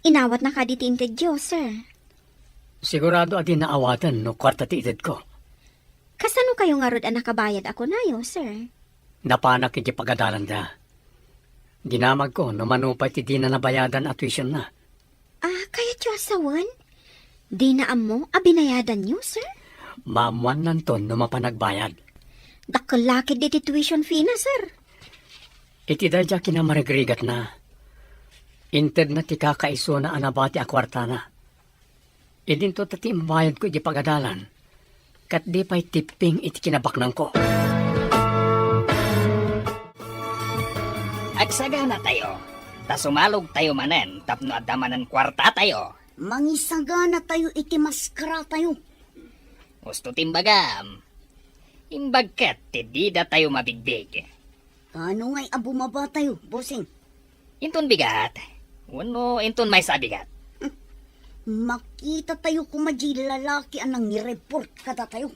Inawatna kadi ti intedyo, sir? Sigurado a di naawaten no kuarta ti itedko. Kasano kayo ngarud a nakabayad a kunayo, sir? Napanak iti pagadalanda. Dinamagko no mano pay ti dina nabayadan a tuitionna. Ah, kayatyo a sawen? Dina ammo a binayadanyo, sir? Maammuannanton no mapan agbayad. Dakkel la ketdi ti tuition fee na, sir. Iti daydiay a kinamarigrigatna, intedna ti kakaisuna a nabati a kuartana. Idinto ta ti imbayadko iti pagadalan, ket di pay tipping iti kinabaknangko. Agsaganatayo, ta sumalogtayo manen tapno adda manen kuartatayo. Mangisaganatayo iti maskaratayo. Husto ti imbagam. Imbag ket ti didatayo mabigbig. Kano ngay a bumabatayo, bossing? Inton bigat, wenno inton maysa a bigat? Makitatayo koma diay lalaki a nangireport kadatayo.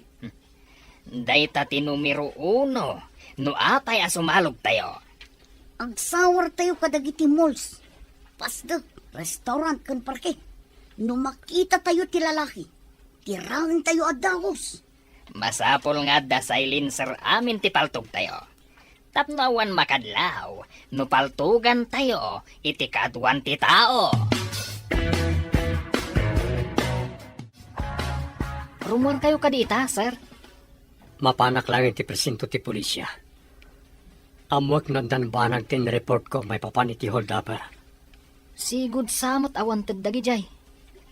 Dayta ti numero uno no apay a sumalogtayo. Agsawartayo kadagiti malls, pasdek, restaurant ken parke. No makitatayo ti lalaki, tiraentayo a dagus. Masapul nga adda silencer amin ti paltogtayo. Tapno awan makadlaw no paltugantayo iti kaduan ti tao. Rummuarkayo kadi ita, sir? Mapanak laeng iti presinto ti pulisya. Ammoek no addan banag ti inreportko maipapan iti holdup. Sigud sa met a wanted dagidiay.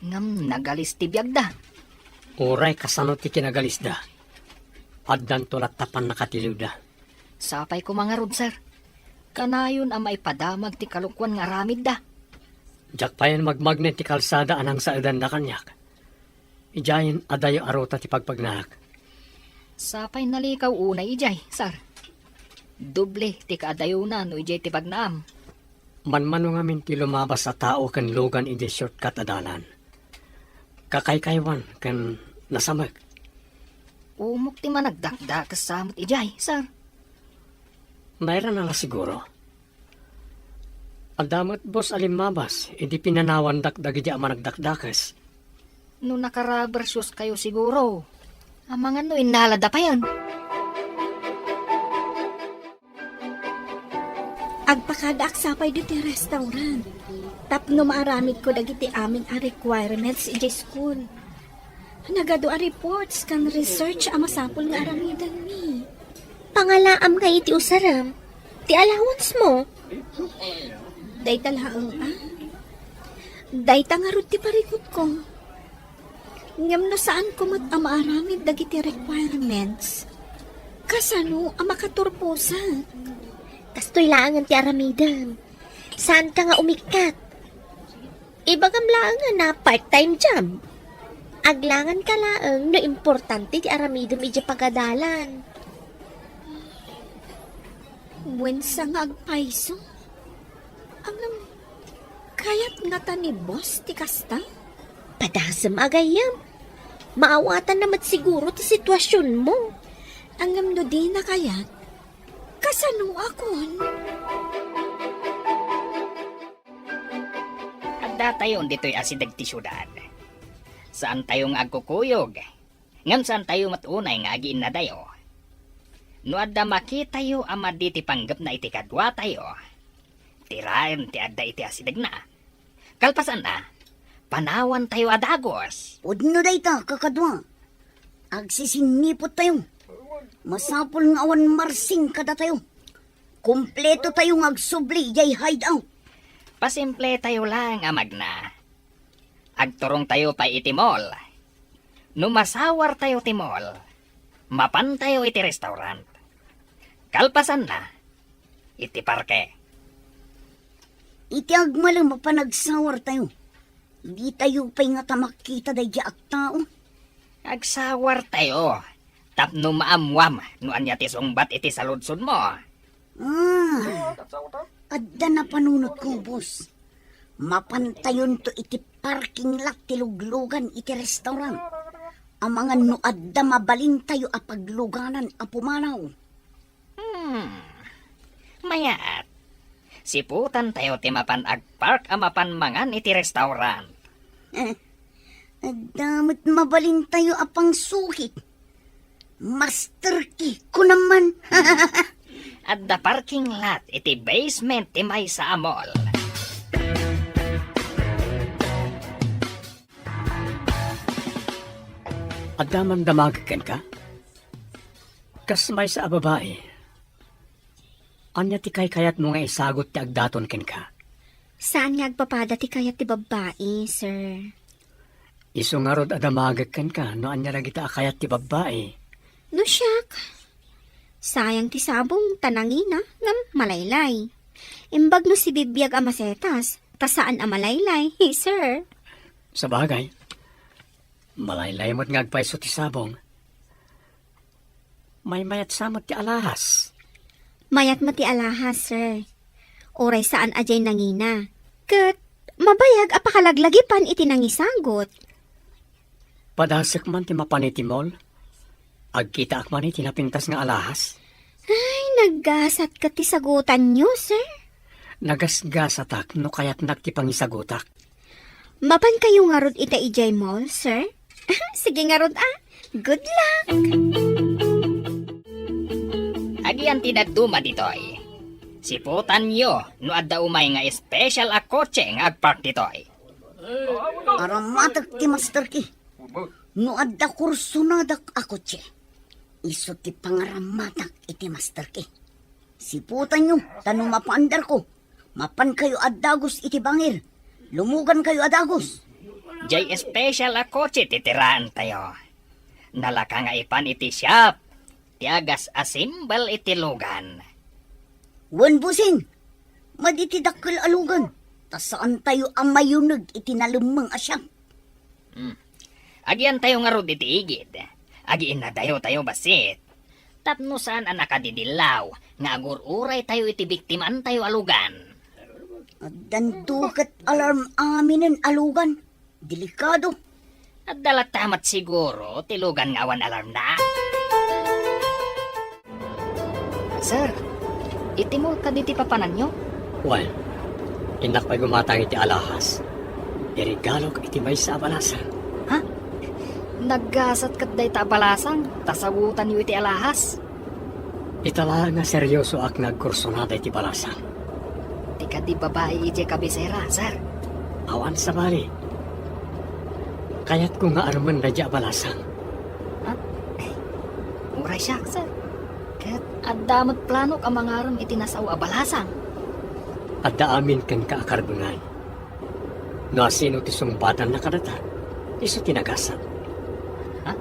Ngem nagalis ti biagda. Uray kasano ti kinagalisda, addanto latta pannakatiliwda. Sapay koma ngarud, sir. Kanayon a maipadamag ti kalokuan nga aramidda. Diak payen magmagna iti kalsada a nangsaedanna kaniak. Idiayen adayo a ruta ti pagpagnaak. Sapay nalikaw unay idiay, sir. Doble ti kaadayona no idiay ti pagnaam. Manmano ngamin ti lumabas a tao ken lugan idiay shortcut a dalan. Kakaykaywan ken nasamek. Umok ti managdakdakes sa met idiay, sir. Nairana la siguro. Adda met bus a limmabas idi pinanawandak dagidi a managdakdakes. No naka-rubber shoes kayo siguro, amangan no innalada payen. Agpakadaak sapay ditoy restaurant tapno maaramidko dagiti amin a requirements idiay school. Nagadu a reports ken research a masapul nga aramidenmi. Pangalaam nga iti usarem, ti allowance mo. Dayta laeng, ah. Dayta ngarud ti parikutko. Ngem no saanko met a maaramid dagiti requirements, kasano a makaturposak? Kastoy laengen ti aramidem. Saanka nga umikkat. Ibagam laeng nga na part-time job. Aglanganka laeng no importante ti aramidem idiay pagadalan. Wen sa nga agpayso. Ngem, kayat ngata ni boss ti kasta? Padasem a gayyem. Maawatanna met siguro ti situasionmo. Ngem no dina kayat, kasanoakon? Addatayon ditoy asideg ti siudad. Saantayo nga agkukuyog, ngem saantayo met unay nga agiinnadayo. No adda makitayo a madi ti panggepna iti kaduatayo, tiraem ti adda iti asidegna. Kalpasanna, panawantayo a dagus. Pudno dayta, kakadua. Agsisinniput tayo. Masapul nga awan marsing kadatayo. Kompleto tayo nga agsubli idiay hideout. Pasimple tayo lang a magna. Agturong tayo pay iti mall. No masawar tayo ti mall, mapan tayo iti restaurant. Kalpasanna, iti parke. Iti agmalem a panagsawar tayo, ditayo pay ngata makita daydi a tao. Agsawar tayo, tapno maammuam no ania ti sungbat iti saludsodmo. Ah, adda napanunotko, boss. Mapantayonto iti parking lot ti luglugan iti restaurant. Amangan no adda mabalintayo a pagluganan a pumanaw. Hmm. Mayat. Siputantayo ti mapan agpark a mapan mangan iti restaurant. Eh, adda met mabalintayo a pangsukit. Master key ko naman. Adda parking lot iti basement ti maysa a mall. Adda man damagek kenka? Kas maysa a babai, ania ti kaykayatmo nga isagut ti agdaton kenka? Saan nga agpapada ti kayat ti babbai, sir. Isu ngarud a damagek kenka no ania dagita a kayat ti babbai. No siak, sayang ti sabong ta nangina ngem malaylay. Imbag no sibibiag a masetas ta saan a malaylay, sir. Sabagay, malaylay met nga agpayso ti sabong. Maymayat sa met ti alahas. Mayat met ti alahas, sir. Uray saan a diay nangina. Ket mabayag a pakalaglagipan iti nangisagut. Padasek man ti mapan iti mall. Agkitaak man iti napintas nga alahas. Ay, naggasat ket ti sagutanyo, sir. Nagasgasatak no kayatnak ti pangisagutak. Mapankayo ngarud ita idiay mall, sir? Sige ngarud, ah. Good luck! Ag Ayan ti dadduma ditoy. Siputanyo no adda umay nga special a kotse nga agpark ditoy. Aramatek ti master key. No adda kursonadak a kotse, isu ti pangaramatak iti master key. Siputanyo, ta no mapaandarko, mapankayo a dagus iti bangir. Lumugankayo a dagus. Jay special a kotse ti tiraentayo. Nalaka nga ipan iti shop ti agas-assemble iti lugan. Wen, bossing, madi ti dakkel a lugan, ta saantayo a mayuneg iti nalemmeng a shop. Hmm. Agiantayo ngarud iti igid. Agiinnadayotayo bassit. Tapno saan a nakadidillaw nga agur-uraytayo iti biktimaantayo a lugan. Addanto ket alarm aminen a lugan. Delikado. Adda latta met siguro ti lugan nga awan alarmna. Sir, iti mall kadi ti papananyo? Wen, innak pay gumatang iti alahas. Iregalok iti maysa a balasang. Ha? Naggasat ket dayta a balasang, ta sagutanyo iti alahas. Ita laeng nga seriosoak nga agkursunada iti balasang. Ti kadi babai idiay kabisera, sir. Awan sabali. Kayatko nga armen daydiay a balasang. Ha? Eh, uray siak, sir. Ket adda met planok a mangarem iti nasao a balasang. Adda amin kenka a karbengan. No asino ti sungbatanna kadata, isu ti nagasat. Ha?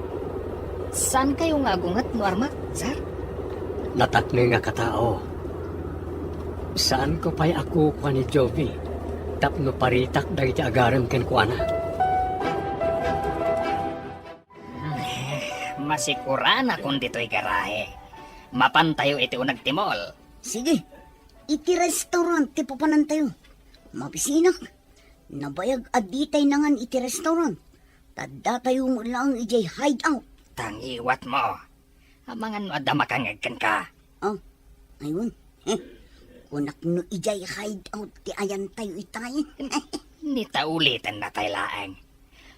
Saankayo nga agunget no armak, sir? Natakneng a katao. Saanko pay a kukua ni Jovi tapno paritak dagiti agarem kenkuana. Masikuranakon ditoy garahe. Mapantayo iti uneg ti mall. Sige, iti restaurant ti papanantayo. Mabisinak. Nabayag a ditay nangan iti restaurant. Ta datayo met laeng idiay hideout. Tangiwatmo. Amangan no adda makangngeg kenka. Oh, aywan. Eh, kunak no idiay hideout ti ayantayo itay. Ni ta ulitennatay laeng.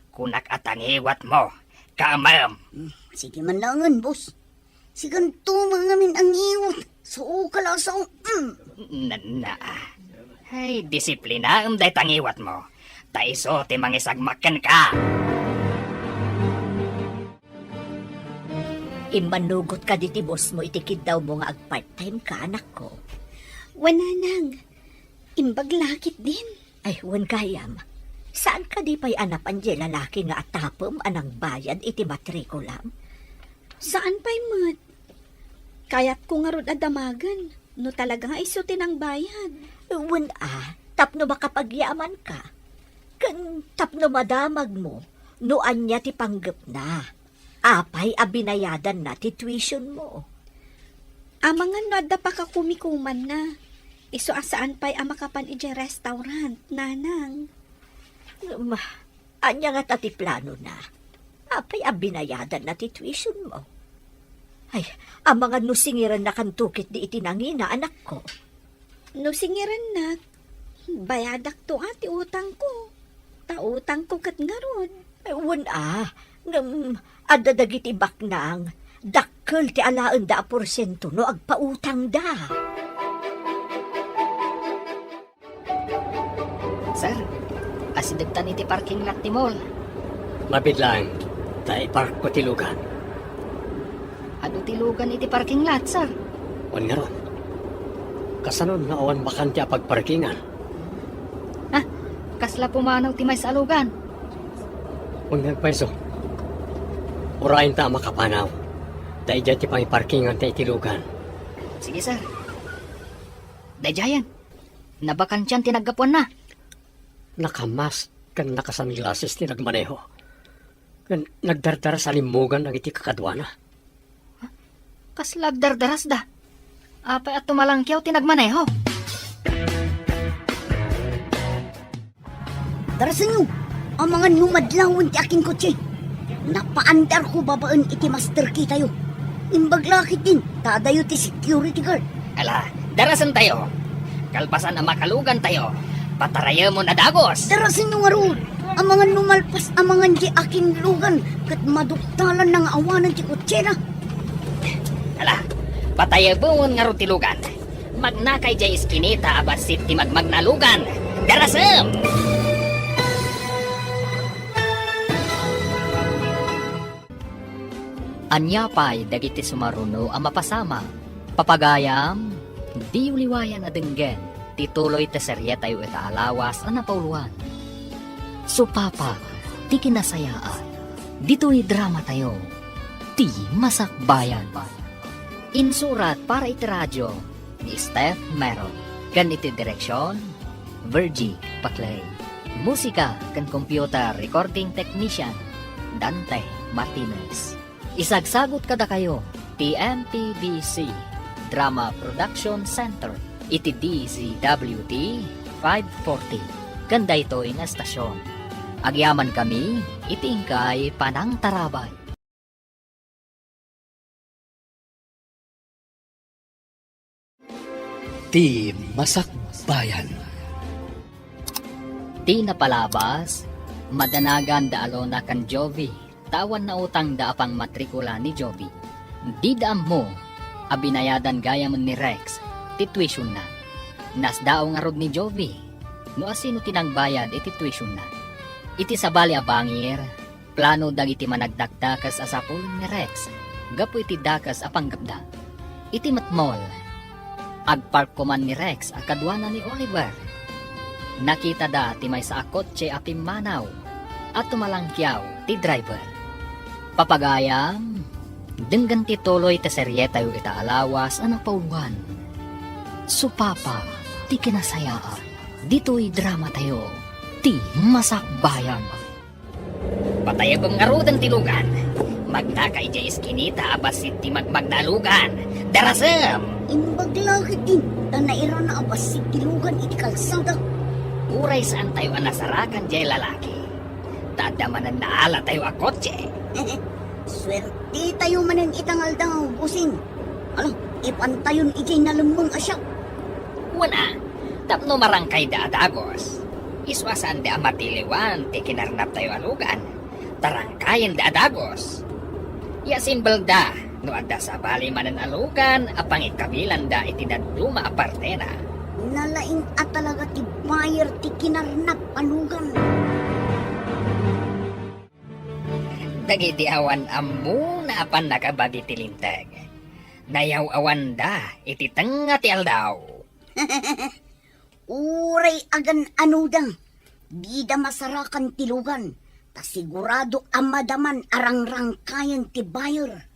Kunak a tangiwatmo. Kaamem. Hmm, sige man laengen, boss. Sikanto mangamin a ngiwat. Sao ka la, sao. Mm. Nanna. Ay, disiplinaem dayta ngiwatmo. Ta isu ti mangisagmak kenka. Immanugot kadi ti bossmo iti kiddawmo nga agpart-time ka, anakko? Wen, nanang. Imbag la ketdin. Ay, wen gayam. Saan kadi pay a napan diay lalaki nga atapem a nangbayad iti matrikulam? Saan pay met. Kayatko ngarud a damagen no talaga nga isu ti nangbayad. Wen a, tapno makapagyamanka. Ken tapno madamagmo no ania ti panggepna. Apay a binayadanna ti tuitionmo? Amangan no adda pakakumikumanna. Isu a saan pay a makapan idiay restaurant, nanang. Ma, ania ngata ti planona? Apay a binayadanna ti tuitionmo? Ay, amangan no singirennakanto ketdi iti nangina, anakko. No singirennak, bayadakto a ti utangko. Ta utangko ket ngarud. Wen a, ngem adda dagiti baknang, dakkel ti alaenda a porsiento no agpautangda. Sir, asidegtan iti parking lot ti mall. Mabiit laeng, ta iparkko ti lugan. Adu ti lugan iti parking lot, sir? Wen ngarud. Kasano no awan bakante a pagparkingan? Ha? Kasla pumanaw ti maysa a lugan? Wen ngarud payso. Urayenta a makapanaw. Ta idiay ti pangiparkinganta iti lugan. Sige, sir. Daydiayen. Nabakantian ti naggapuanna. Nakamask ken nakasunglasses ti nagmaneho. Ken nagdardaras a limmugan dagiti kakaduana. Kasla agdardarasda? Apay a tumalangkiaw ti nagmaneho? Darasenyo, amangan no madlawen ti akinkotse. Napaandarko babaen iti master key tayo. Imbag la ketdin, ta adayo ti security guard. Ala, darasentayo. Kalpasan a makalugantayo, patarayemon a dagus. Darasenyo ngarud, amangan no malpas amangan diay akinlugan ket maduktalanna nga awanen ti kotsena. Ala, Patayabon ngarud ti lugan. Magnaka idiay iskinita a bassit ti magmagna a lugan. Darasem! Ania pay dagiti sumaruno a mapasamak? Papagayam, diyo liwayan a denggen ti tuloy ti serietayo ita a lawas a napauloan. Supapa ti kinasayaat. Ditoy dramatayo, ti Masakbayan. Insurat para iti radio ni Steph Meron, ken iti direksion, Virgie Paclay. Musika ken computer recording technician, Dante Martinez. Isagsagut kadakayo ti M P B C Drama Production Center iti D Z W T five forty ken daytoy nga estasion. Agyamankami iti inkay panangtarabay. Ti Masakbayan. Ti napalabas, madanagan da Alona ken Jovi, ta awan nautangda a pangmatrikula ni Jovi. Dida ammo a binayadan gayam ni Rex ti tuitionda. Nasdaaw ngarud ni Jovi no asino ti nangbayad iti tuitionda. Iti sabali a bangir, plano dagiti managdakdakes a sapulen ni Rex gapu iti dakes a panggepda. Iti met mall, agpark koman ni Rex a kaduana ni Oliver. Nakitada ti maysa a kotse a pimmanaw a tumalangkiaw ti driver. Papagayam, denggen ti tuloy ti serietayo ita a lawas a napauloan. Supapa ti kinasayaat. Ditoy dramatayo, ti Masakbayan. Patayabem ngaruden ti lugan. Magnaka idiay iskinita a bassit ti magmagna a lugan. Darasem! Imbag la ketdi, ta nairana a bassit ti lugan iti kalsada. Uray saantayo a nasarakan diay lalaki, ta adda manen naalatayo a kotse. Suertetayo manen ita nga aldaw, bossing. Ala, ipantayon idiay nalemmeng a shop. Wen a, tapno marangkayda a dagus. Isu a saanda a matiliwan ti kinarnaptayo a lugan, ta rangkayenda a dagus. Iasimbelda no adda sabali manen a lugan a pangikabilanda iti dadduma a partena. Nalaing a talaga ti buyer ti kinarnap a lugan. Dagiti awan ammona a pannakabagi ti linteg, nayaw-awanda iti tengnga ti aldaw. Uray agan-anoda, dida masarakan ti lugan, ta sigurado a madaman a rangrangkayen ti buyer.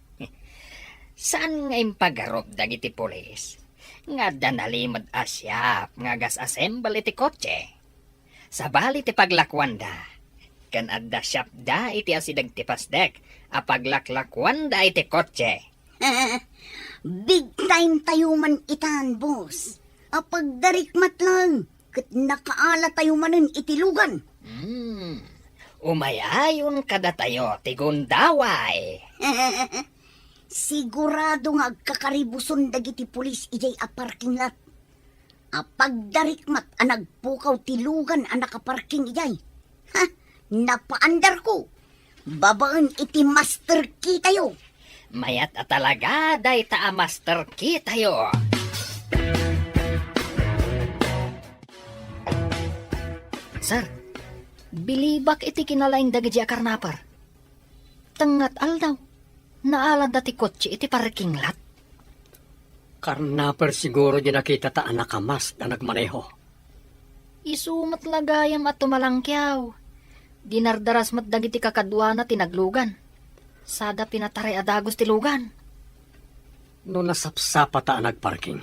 Saan nga impagarup dagiti pulis nga adda nalimed a shop nga gas-assemble iti kotse. Sabali ti paglakuanda, ken adda shopda iti asideg ti pasdek a paglaklakuanda iti kotse. Big time tayo man itan, boss. Apagdarikmat lang, ket nakaala tayo manen iti lugan. Hmm, umayayon kadatayo ti gundaway. Sigurado nga agkakaribuson dagiti pulis idiay a parking lot. Apagdarikmat a nagpukaw ti lugan a nakaparking idiay. Ha? Napaandarko. Babaen iti master key tayo. Mayat a talaga dayta a master key tayo. Sir, bilibak iti kinalaing dagiti a karnaper. Tengnga ti aldaw, naalanda ti kotse iti parking lot. Karnaper siguro di nakita ta a nakamask a nagmaneho. Isu met la gayam a tumalangkiaw. Dinardaras met dagiti kakaduana ti naglugan. Sada pinataray a dagus ti lugan. No nasapsapata a nagparking,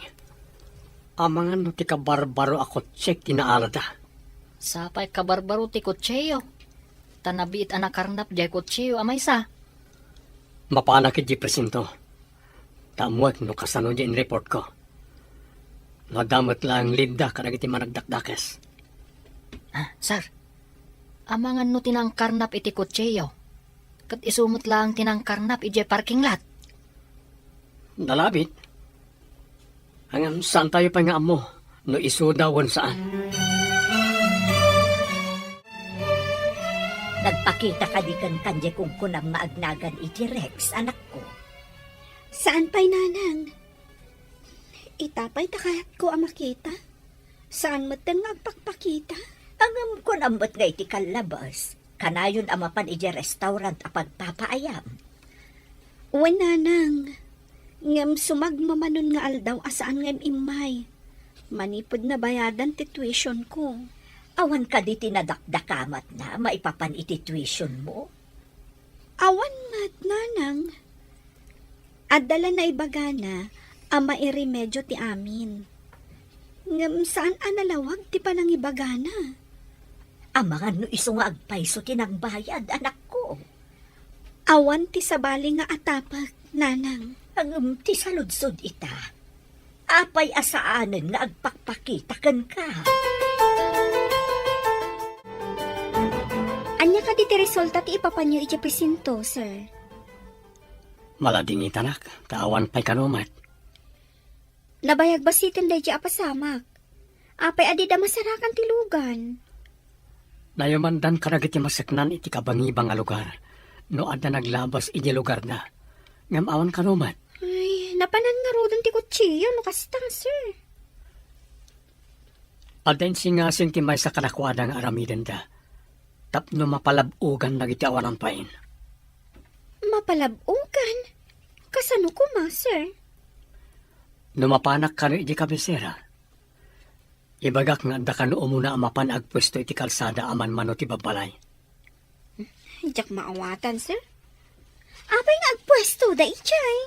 amangan no ti kabarbaro a kotse ti naalada. Sapay kabarbaro ti kotseyo, ta nabiit a nakarnap diay kotseyo a maysa. Mapanak idiay presinto, ta ammoek no kasano diay inreportko. No adda met laeng leadda kadagiti managdakdakes. Ah, sir, amangan no ti nangkarnap iti kotseyo, ket isu met laeng ti nangkarnap idiay parking lot. Nalabit. Ngem saan tayo pay nga ammo no isuda wen saan. Nagpakita kadi kenka diay kunkunam nga agnagan iti Rex, anakko? Saan pay, nanang. Ita pay ta kayatko a makita. Saan metten nga agpakpakita? Ngem kunak met nga iti kallabes, kanayon a mapan idiay restaurant a pagpapaayam. Wen, nanang. Ngem sumagmamanon nga aldaw a saan nga im-immay. Manipud nabayadan ti tuition ko. Awan kadi ti nadakdakamatna maipapan iti tuition mo? Awan met, nanang. Adda la naibagana a mairemedio ti amin. Ngem saan a nalawag ti panangibagana. Amangan no isu nga agpayso ti nangbayad, anakko. Awan ti sabali nga atapek, nanang. Ngem ti saludsod ita, apay a saanen nga agpakpakita kenka? Ania kadi ti resulta ti ipapanyo idiay presinto, sir? Maladingitanak, ta awan pay kano met. Nabayag basiten daydiay a pasamak. Apay a dida masarakan ti lugan? Nayamandan kadagiti maseknan iti kabangibang a lugar no adda naglabas iti lugarda. Ngem awan kano met. Ay, napanan ngaruden ti kutsiyo no kasta, sir. Adda insingasing ti maysa kadakuada nga aramidenda tapno mapalab-ogan dagiti awanan pain. Mapalab-ogan? Kasano koma, sir? No mapanak kano iti kabisera, ibagak nga adda kano umuna a mapan agpuesto iti kalsada a manmano ti babbalay. Diak maawatan, sir. Apay nga agpuesto da idiay?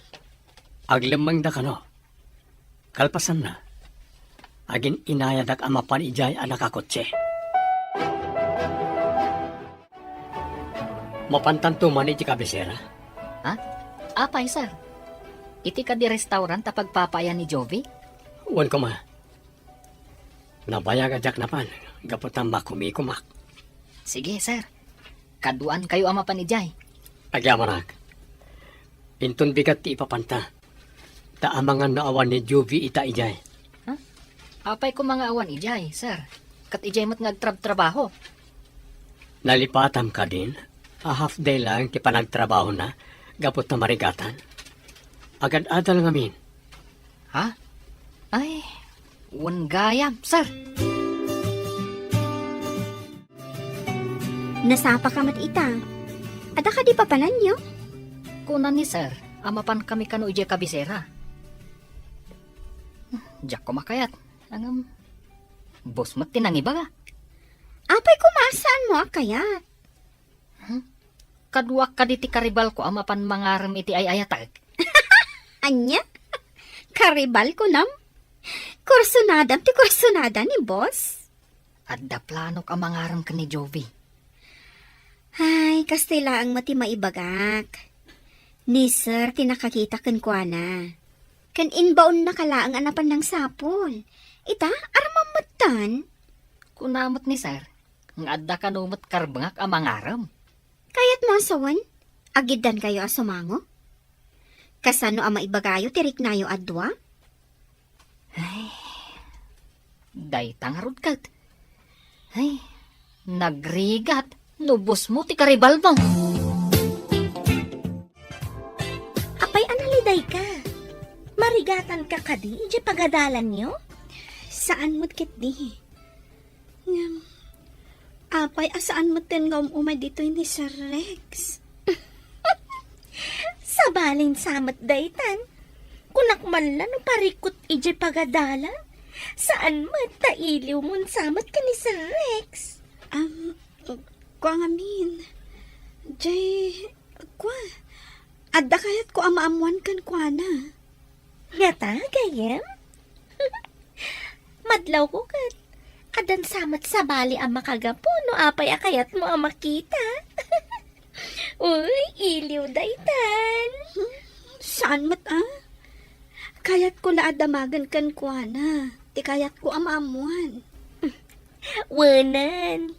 Aglemmengda kano. Kalpasanna, agin-inayadak a mapan idiay a nakakotse. Mapantanto man iti kabisera? Ha? Apay, sir? Iti kadi restaurant a pagpapaayan ni Jovi? Wen koma. Nabayag a diak napan, gapu ta makumikumak. Sige, sir. Kaduaankayo a mapan idiay. Agyamanak. Inton bigat ti ipapanta. Ta amangan no awan ni Jovi ita idiay. Ha? Apay koma nga awan idiay, sir? Ket idiay met nga agtrabtrabaho. Nalipatam kadin a half day lang ti panagtrabahona gapu ta marigatan. Agad-adal ngamin. Ha? Ay, wen gayam, sir. Nasapaka met ita. Adda kadi papananyo? Kuna ni sir a mapankami kano idiay kabisera. Diak koma kayat. Ngem, boss met ti nangibaga. Apay koma a saanmo a kayat? Hmm? Kaduak kadi ti karibalko a mapan mangarem iti ay-ayatek. Ania? Karibal kunam? Kursunadam ti kursunada ni boss? Adda planok a mangarem ken ni Jovi. Ay, kastoy laeng met ti maibagak. Ni sir ti nakakita kenkuana. Ken imbaonnaka laeng a napan nangsapul. Ita, armam metten. Kuna met ni sir nga adda kano met karbengak a mangarem. Kayatmo a sawen, agiddankayo a sumango? Kasano a maibagayo ti riknayo a dua? Ay, dayta ngarud ket. Ay, nagrigat no boss mo ti karibalmo. Apay a nalidayka? Marigatanka kadi idiay pagadalanyo? Saan met ketdi. Ngem, apay a saan metten nga um-umay ditoy ni Sir Rex? Sabalin sa met daytan. Kunak man la no parikut idiay pagadalan. Saan met ta iliwmon sa met ken ni Sir Rex. Am, kua ngamin. Jay, kua, adda kayatko a maammoan kenkuana. Ngata, gayyem? Madlawko ket addan sa met sabali a makagapu no apay a kayatmo a makita. Uy, iliw daytan. Saan met a? Kayatko la a damagen kenkuana ti kayatko a maammoan. Wenan.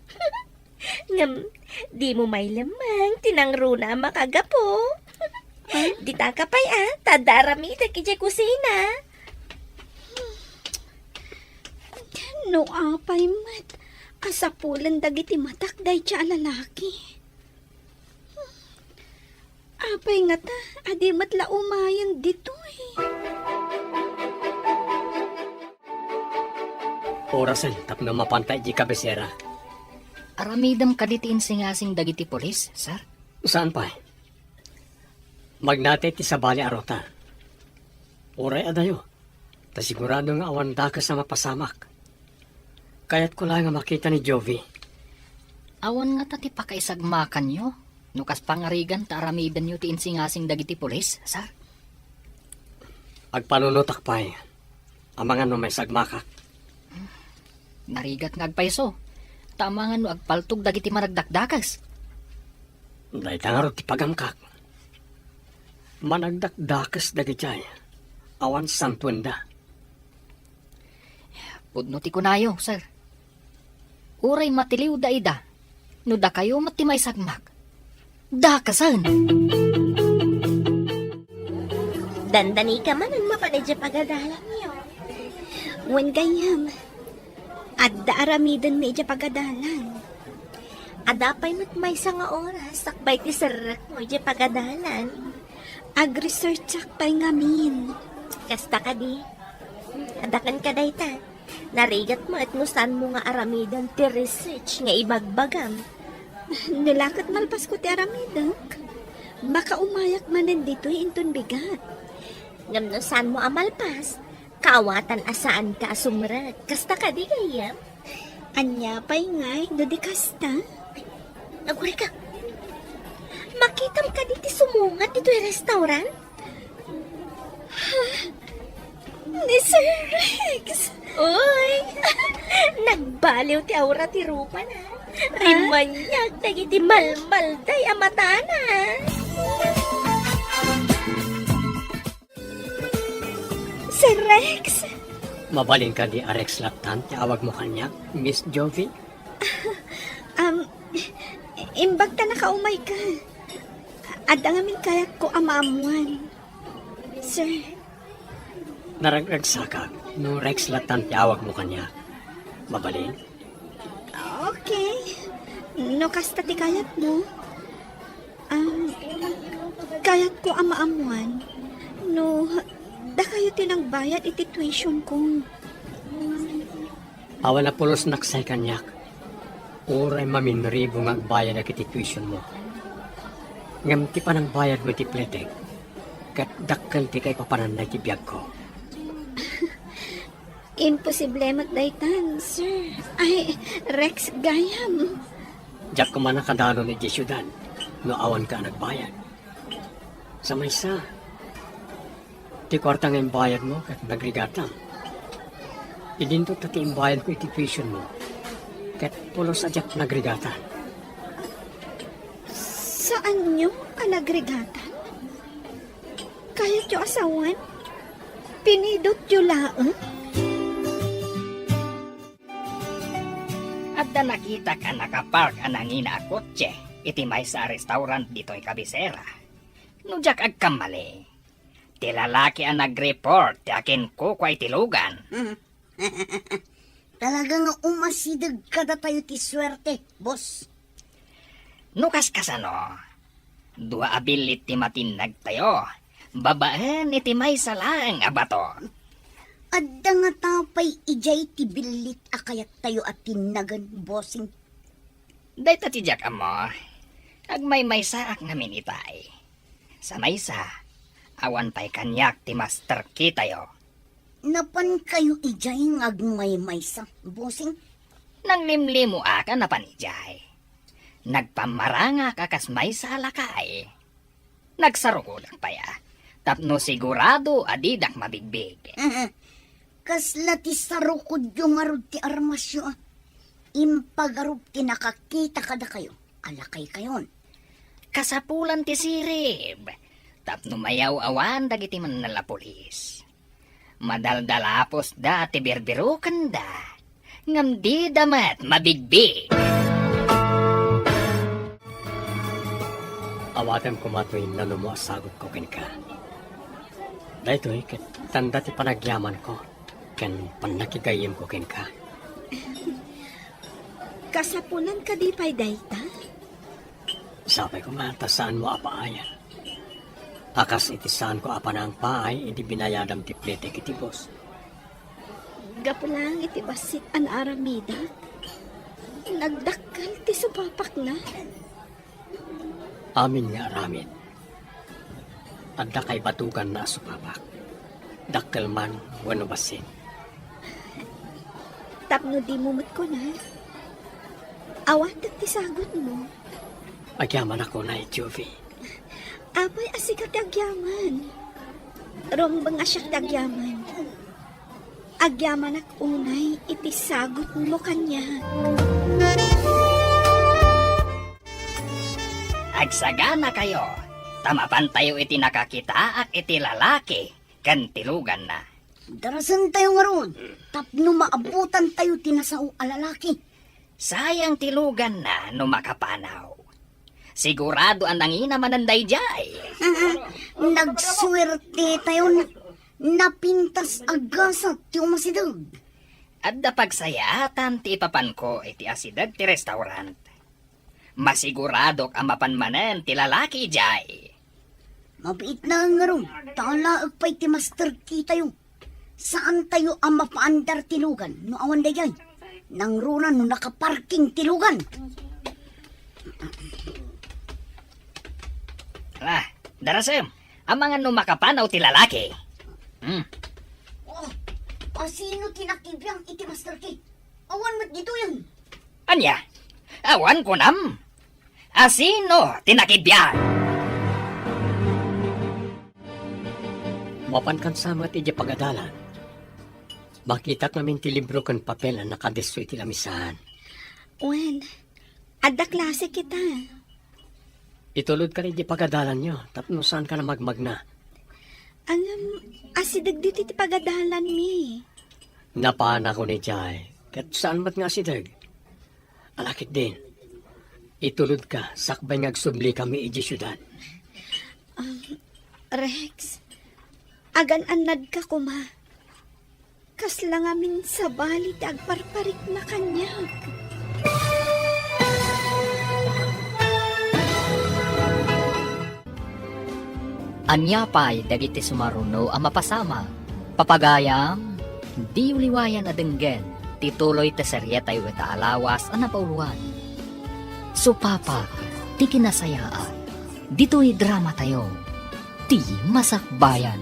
Ngem, dimo mailemmeng ti nangruna a makagapu. Huh? Ditaka pay a, ta adda aramidek idiay kusina. No apay met a sapulen dagiti matak dayta a lalaki. Apay ngata a di met la umayen ditoy? Orasen tapno mapanta idiay kabisera. Aramidem kadi ti insingasing dagiti pulis, sir? Saan pay? Magnati ti sabali a ruta. Uray adayo, ta sigurado nga awan dakes a mapasamak. Kayatko laeng a makita ni Jovi. Awan ngata ti pakaisagmakanyo no kas pangarigan ta aramidenyo ti insingasing dagiti pulis, sir? Agpanunotak pay. Amangan no maisagmakak. Narigat nga agpayso. Ta amangan no agpaltog dagiti managdakdakes. Dayta ngarud ti pagamkak. Managdakdakes dagijay. Awan santuenda. Pudno ti kunayo, sir. Uray matiliwda ida, no dakayo met ti maisagmak, dakesen. Dandanika manen mapan idiay pagadalanyo. Wen gayyem, adda aramidenmi idiay pagadalan. Adda pay met maysa nga oras sakbay ti serrekmo idiay pagadalan. Agresearchak pay ngamin. Kasta kadi? Adda kenka dayta. Narigat met no saanmo nga aramiden ti research nga ibagbagam. No la ket malpasko ti aramidek, makaumayak manen ditoy inton bigat. Ngem no saanmo a malpas, kaawatan a saanka a sumrek. Kasta kadi gayyem? Ania pay ngay no di kasta? Agurayka. Makitam kadi ti sumungat ditoy restaurant? Ha? Ni Sir Rex! Uy! Nagbaliw ti aura ti rupana. Rimmuar dagiti malmalday a matana. Sir Rex! Mabalin kadi a Rex lattan ti awagmo kaniak, Miss Jovi? Um, imbag ta nakaumayka. Adda ngamin kayatko a maammuan, sir. Naragragsakak no Rex lattan ti awagmo kaniak. Mabalin? Okay. No kasta ti kayatmo. Um, kayatko a maammuan no dakayo ti nagbayad iti tuition ko. Awan a pulosnak say kaniak. Uray maminribo nga agbayadak iti tuitionmo. Ngem ti panangbayadmo iti pletek, ket dakkel ti kaipapananna iti biagko. Imposible met daytan, sir. Ay, Rex gayam. Diak koma nakadanon idiay siudad no awanka a nagbayad. Sa maysa, ti kuarta nga imbayadmo ket nagrigatam. Idinto ta ti imbayadko iti tuitionmo ket pulos a diak nagrigatan. Saanyo a nagrigatan? Kayatyo a sawen? Pinidotyo laeng? Adda nakitak a nakapark a nangina a kotse iti maysa a restaurant ditoy kabisera. No diak agkammali, ti lalaki a nagreport ti akinkukua iti lugan. Mhm. Talaga nga umasideg kadatayo ti suerte, boss. No kaskasano, dua a billit ti matinnagtayo babaen iti maysa laeng a bato. Adda ngata pay idiay ti billit a kayattayo a tinnagen, bossing? Dayta ti diak ammo. Agmaymaysaak ngamin itay. Sa maysa, awan pay kaniak ti master key tayo. Napankayo idiay nga agmaymaysa, bossing? Nanglimlimoak a napan idiay. Nagpammarangak a kas maysa a lakay. Nagsarukodak pay a, tapno sigurado a didak mabigbig. Kasla ti sarukodyo ngarud ti armasyo a. Impagarup ti nakakita kadakayo a lakaykayon. Kasapulan ti sirib, tapno mayaw-awan dagiti mannalapulis. Madaldalapusda ti birbirukenda, ngem dida met mabigbig. Awatem koma toy nanumo a sagutko kenka. Daytoy ket tanda ti panagyamanko ken pannakigayyemko kenka. Kasapulan kadi pay dayta? Sapay koma ta saanmo a paayan. A kas iti saanko a panangpaay idi binayadam ti pletek iti boss. Gapu laeng iti bassit a naaramidak, nagdakkel ti supapakna. Amin nga aramid, adda kaibatuganna a supapak, dakkel man wenno bassit. Tapno dimo met kuna, awatek ti sagutmo. Agyamanak unay, Jovie. Apay a sika ti agyaman? Rumbeng a siak ti agyaman. Agyamanak unay iti sagutmo kaniak. Agsaganakayo, ta mapantayo iti nakakitaak iti lalaki ken ti luganna. Darasentayo ngarud, tapno maabutantayo ti nasao a lalaki. Sayang ti luganna no makapanaw. Sigurado a nangina manen daydiay. Nagsuertetayon. Napintas a gasat ti umasideg. Adda pagsayaatan ti ipapanko iti asideg ti restaurant. Masiguradok a mapan manen ti lalaki idiay. Mabiit laeng ngarud, ta alaek pay ti master key tayo. Saantayo a mapaandar ti lugan no awan daydiay. Nangruna no nakaparking ti lugan. Ah, darasem, amangan no makapanaw ti lalaki. Hmm. Oh, asino ti nakibiang iti master key? Awan met ditoyen. Ania? Awan kunam? Asino ti nakibiang? Mapan kansa met idiay pagadalan. Makitak ngamin ti libro ken papel a nakadisso iti lamisaan. Wen, adda klase kita. Itulodka idiay pagadalanyo tapno saanka a magmagna. Ngem, asideg ditoy ti pagadalanmi. Napanak idiay, ket saan met nga asideg. Ala ketdin, itulodka sakbay nga agsublikami idiay siudad. Um, Rex, agan-annadka koma. Kasla ngamin sabali ti agparparikna kaniak. Ania pay dagiti sumaruno a mapasama? Papagayam, diyo liwayan a denggen ti tuloy ti serietayo ita a lawas a napauloan. Supapak ti kinasayaat. Ditoy dramatayo, Ti Masakbayan.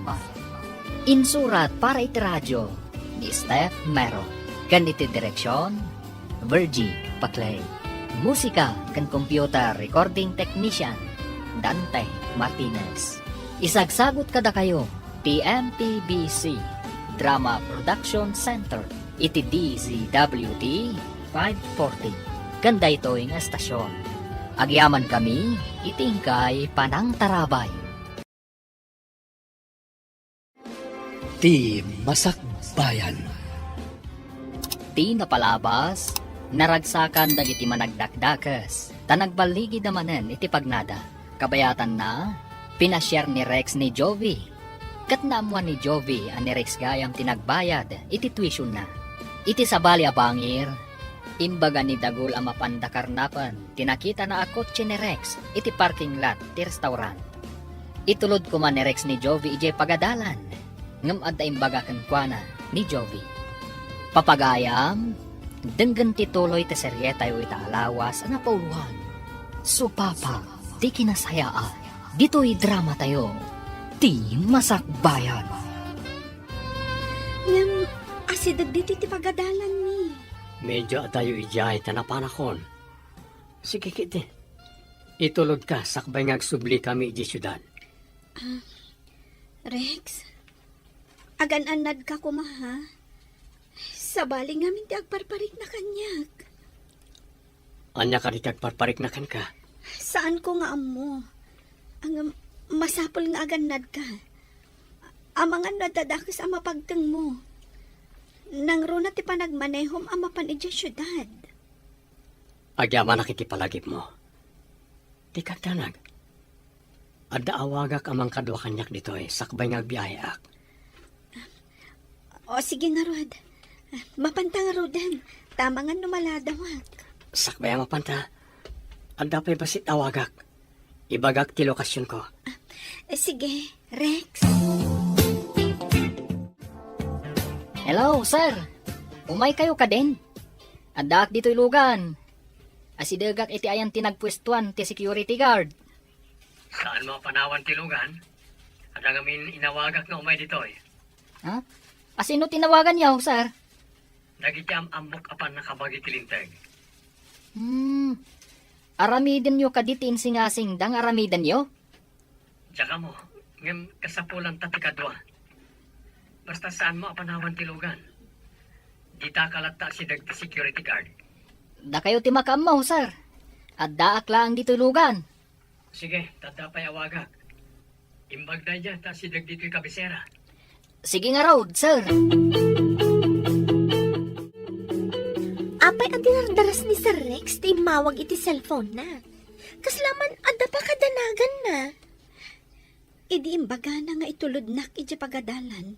Insurat para iti radio ni Steph Mero, ken iti direksion, Virgie Paclay. Musika ken computer recording technician, Dante Martinez. Isagsagut kadakayo ti M P B C Drama Production Center iti D Z W T five forty ken daytoy nga estasion. Agyamankami iti inkay panangtarabay. Ti Masakbayan. Ti napalabas, naragsakan dagiti managdakdakes, ta nagballigida manen iti pagnada. Kabayatanna, pinasiar ni Rex ni Jovi. Ket naammuan ni Jovi a ni Rex gayam ti nagbayad iti tuitionda. Iti sabali a bangir, imbaga ni Dagul a mapan da karnapen ti nakitana a kotse ni Rex iti parking lot ti restaurant. Itulod koma ni Rex ni Jovi idiay pagadalan, ngem adda imbaga kenkuana ni Jovi. Papagayam, denggen ti tuloy ti serietayo ita a lawas a napauloan. Supapa ti kinasayaat. Ditoy dramatayo, Ti Masakbayan. Ngem, asideg ditoy ti pagadalanmi. Medyo adayo idiay ta napanakon. Sige, kiti. Itulodka sakbay nga agsublikami idiay siudad. Ah, Rex, agan-annadka koma, ha? Sabali ngamin ti agparparikna kaniak. Ania kadi ti agparparikna kenka? Saanko nga ammo. Ngem, masapul nga agannadka. Amangan no adda dakes a mapagtengmo. Nangruna ti panagmanehom a mapan idiay siudad. Agyamanak iti palagipmo. Dika agdanag. Adda awagak a mangkadua kaniak ditoy sakbay nga agbiaheak. O, sige ngarud. Mapanta ngaruden. Ta amangan no maladawak. Sakbay a mapanta, adda pay bassit awagak. Ibagak ti lokasionko. Eh, sige, Rex. Hello, sir. Umaykayo kadin. Addaak ditoy lugan. Asidegak iti ayan ti nagpuestuan ti security guard. Saanmo a panawan ti lugan? Adda ngamin inawagak nga umay ditoy. Ha? Asino ti nawaganyo, sir? Dagiti am-ammok a pannakabagi ti linteg. Hmm. Aramidenyo kadi ti insingasingda nga aramidenyo? Diak ammo, ngem kasapulanta ti kadua. Basta saanmo a panawan ti lugan. Ditaka latta asideg ti security guard. Dakayo ti makaammo, sir. Addaak laeng ditoy lugan. Sige, ta adda pay awagak. Imbag daydiay ta asideg ditoy kabisera. Sige ngarud, sir. Apay a dinardaras ni Sir Rex ti immawag iti cellphone-na? Kasla man adda pakadanaganna. Idi imbagana nga itulodnak idiay pagadalan,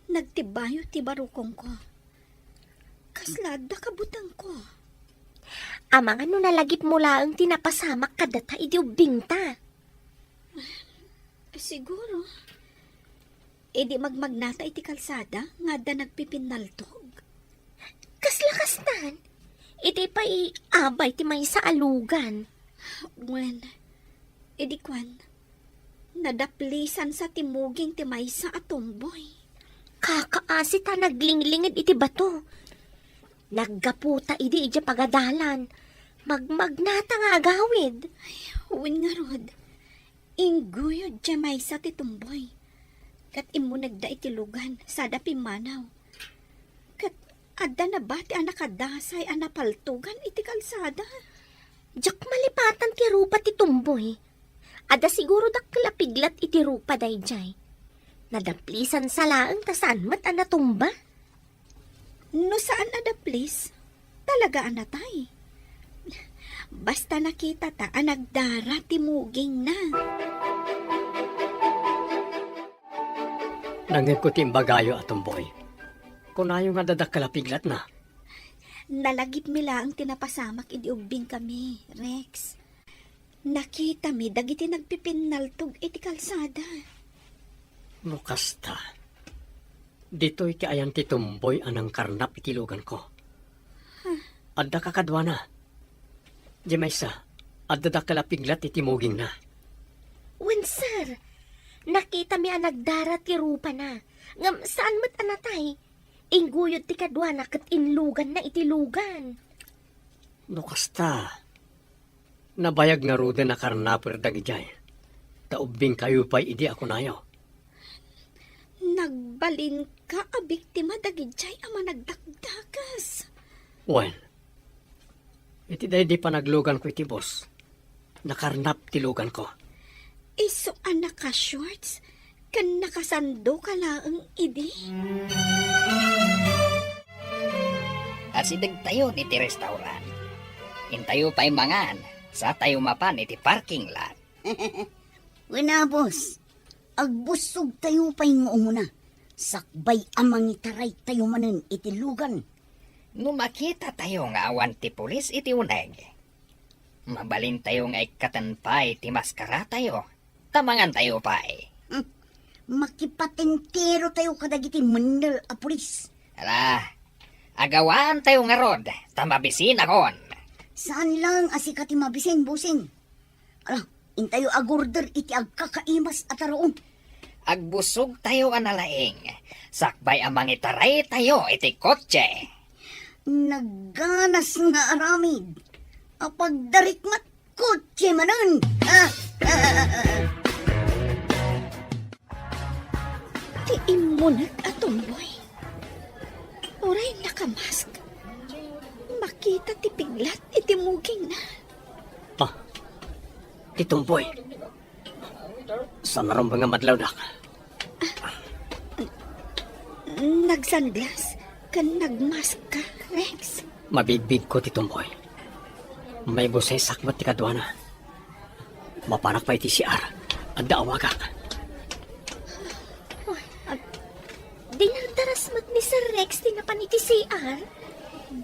nagtibayo ti barukongko. Kasla adda kabutengko. Amangan no nalagipmo laeng ti napasamak kadata idi ubbingta. Siguro, idi magmagnata iti kalsada nga adda nagpipinnaltog. Kasla kastan, iti pay abay ti maysa a lugan. Wen, idi kuan, nadaplisansa ti muging ti maysa a tomboy. Kakaasi ta naglinglinged iti bato. Naggaputa idi idiay pagadalan. Magmagnata nga agawid. Ay, wen ngarud. Ingguyod diay maysa ti tomboy. Ket immunegda iti lugan, sada pimmanaw. Ket adda nabati a nakadasay a napaltogan iti kalsada. Diak malipatan ti rupa ti tomboy. Adda siguro dakkel a piglat iti rupa daydiay. Nadaplisansa laeng ta saan met a natumba. No saan a daplis, talaga a natay. Basta nakitata a nagdara ti mugingna. Nangngegko ti imbagayo a tomboy. Kunayo nga adda dakkel a piglatna. Nalagipmi laeng ti napasamak idi ubbingkami, Rex. Nakitami dagiti nagpipinnaltog iti kalsada. No kasta, ditoy ti ayan ti tomboy a nangkarnap iti luganko. Adda kakaduana. Diay maysa, adda dakkel a piglat iti mugingna. Wen, sir. Nakitami a nagdara ti rupana. Ngem saan met a natay. Ingguyod ti kaduana ket inluganna iti lugan. No kasta, nabayag ngaruden a karnaper dagidiay, ta ubbingkayo pay idi a kunayo. Nagbalinka a biktima dagidiay a managdakdakas. Wen, iti daydi panagluganko iti bus, nakarnap ti luganko. Isu a naka-shorts ken nakasandoka laeng idi. Asidegtayo diti restaurant. Intayo pay mangan, satayo mapan iti parking lot. Wen a, boss, agbussogtayo pay nga umuna, sakbay a mangitaraytayo manen iti lugan. No makitatayo nga awan ti pulis iti uneg, mabalintayo nga ikkaten pay ti maskaratayo, ta mangantayo pay. Hmm. Makipatenterotayo kadagiti mennel a pulis. Ala, agawaantayo ngarud, ta mabisinakon. Saan laeng a sika ti mabisin, bossing. Ala, intayo agorder iti agkakaimas a taruon. Agbussogtayo a nalaing, sakbay a mangitaraytayo iti kotse. Nagganas nga aramid. Apagdarikmat kotse manen. Ah, ah, ah, ah. Ti immuneg a tomboy. Uray nakamask. Makita ti piglat iti mugingna. Ah, ti tomboy. Saan a rumbeng nga madlawdak? Nagsunglass ken nagmask ka, Rex. Mabigbigko ti tomboy. Maibusesak met ti kaduana. Mapanak pay iti C R. Adda awagak. Ay, ag-, dinardaras met ni Sir Rex ti napan iti C R?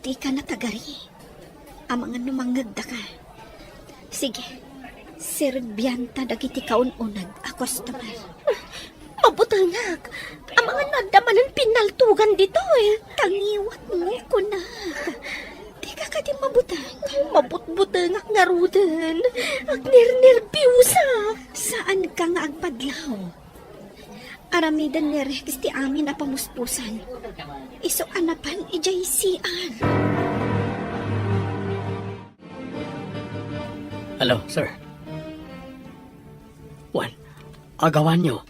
Dika natagari. Amangan no mangngegdaka. Sige, serbianta dagiti kaun-uneg a customer. Mabutengak. Amangan no adda manen pinnaltogan ditoy. Tangiwatmo, kunak. Dika kadi mabuteng? Mabutbutengak ngaruden. Agnernerbiusa. Saanka nga agpadlaw. Aramiden ni Rex ti amin a pamuspusan. Isu a napan idiay C R. Hello, sir. Wen, agawanyo.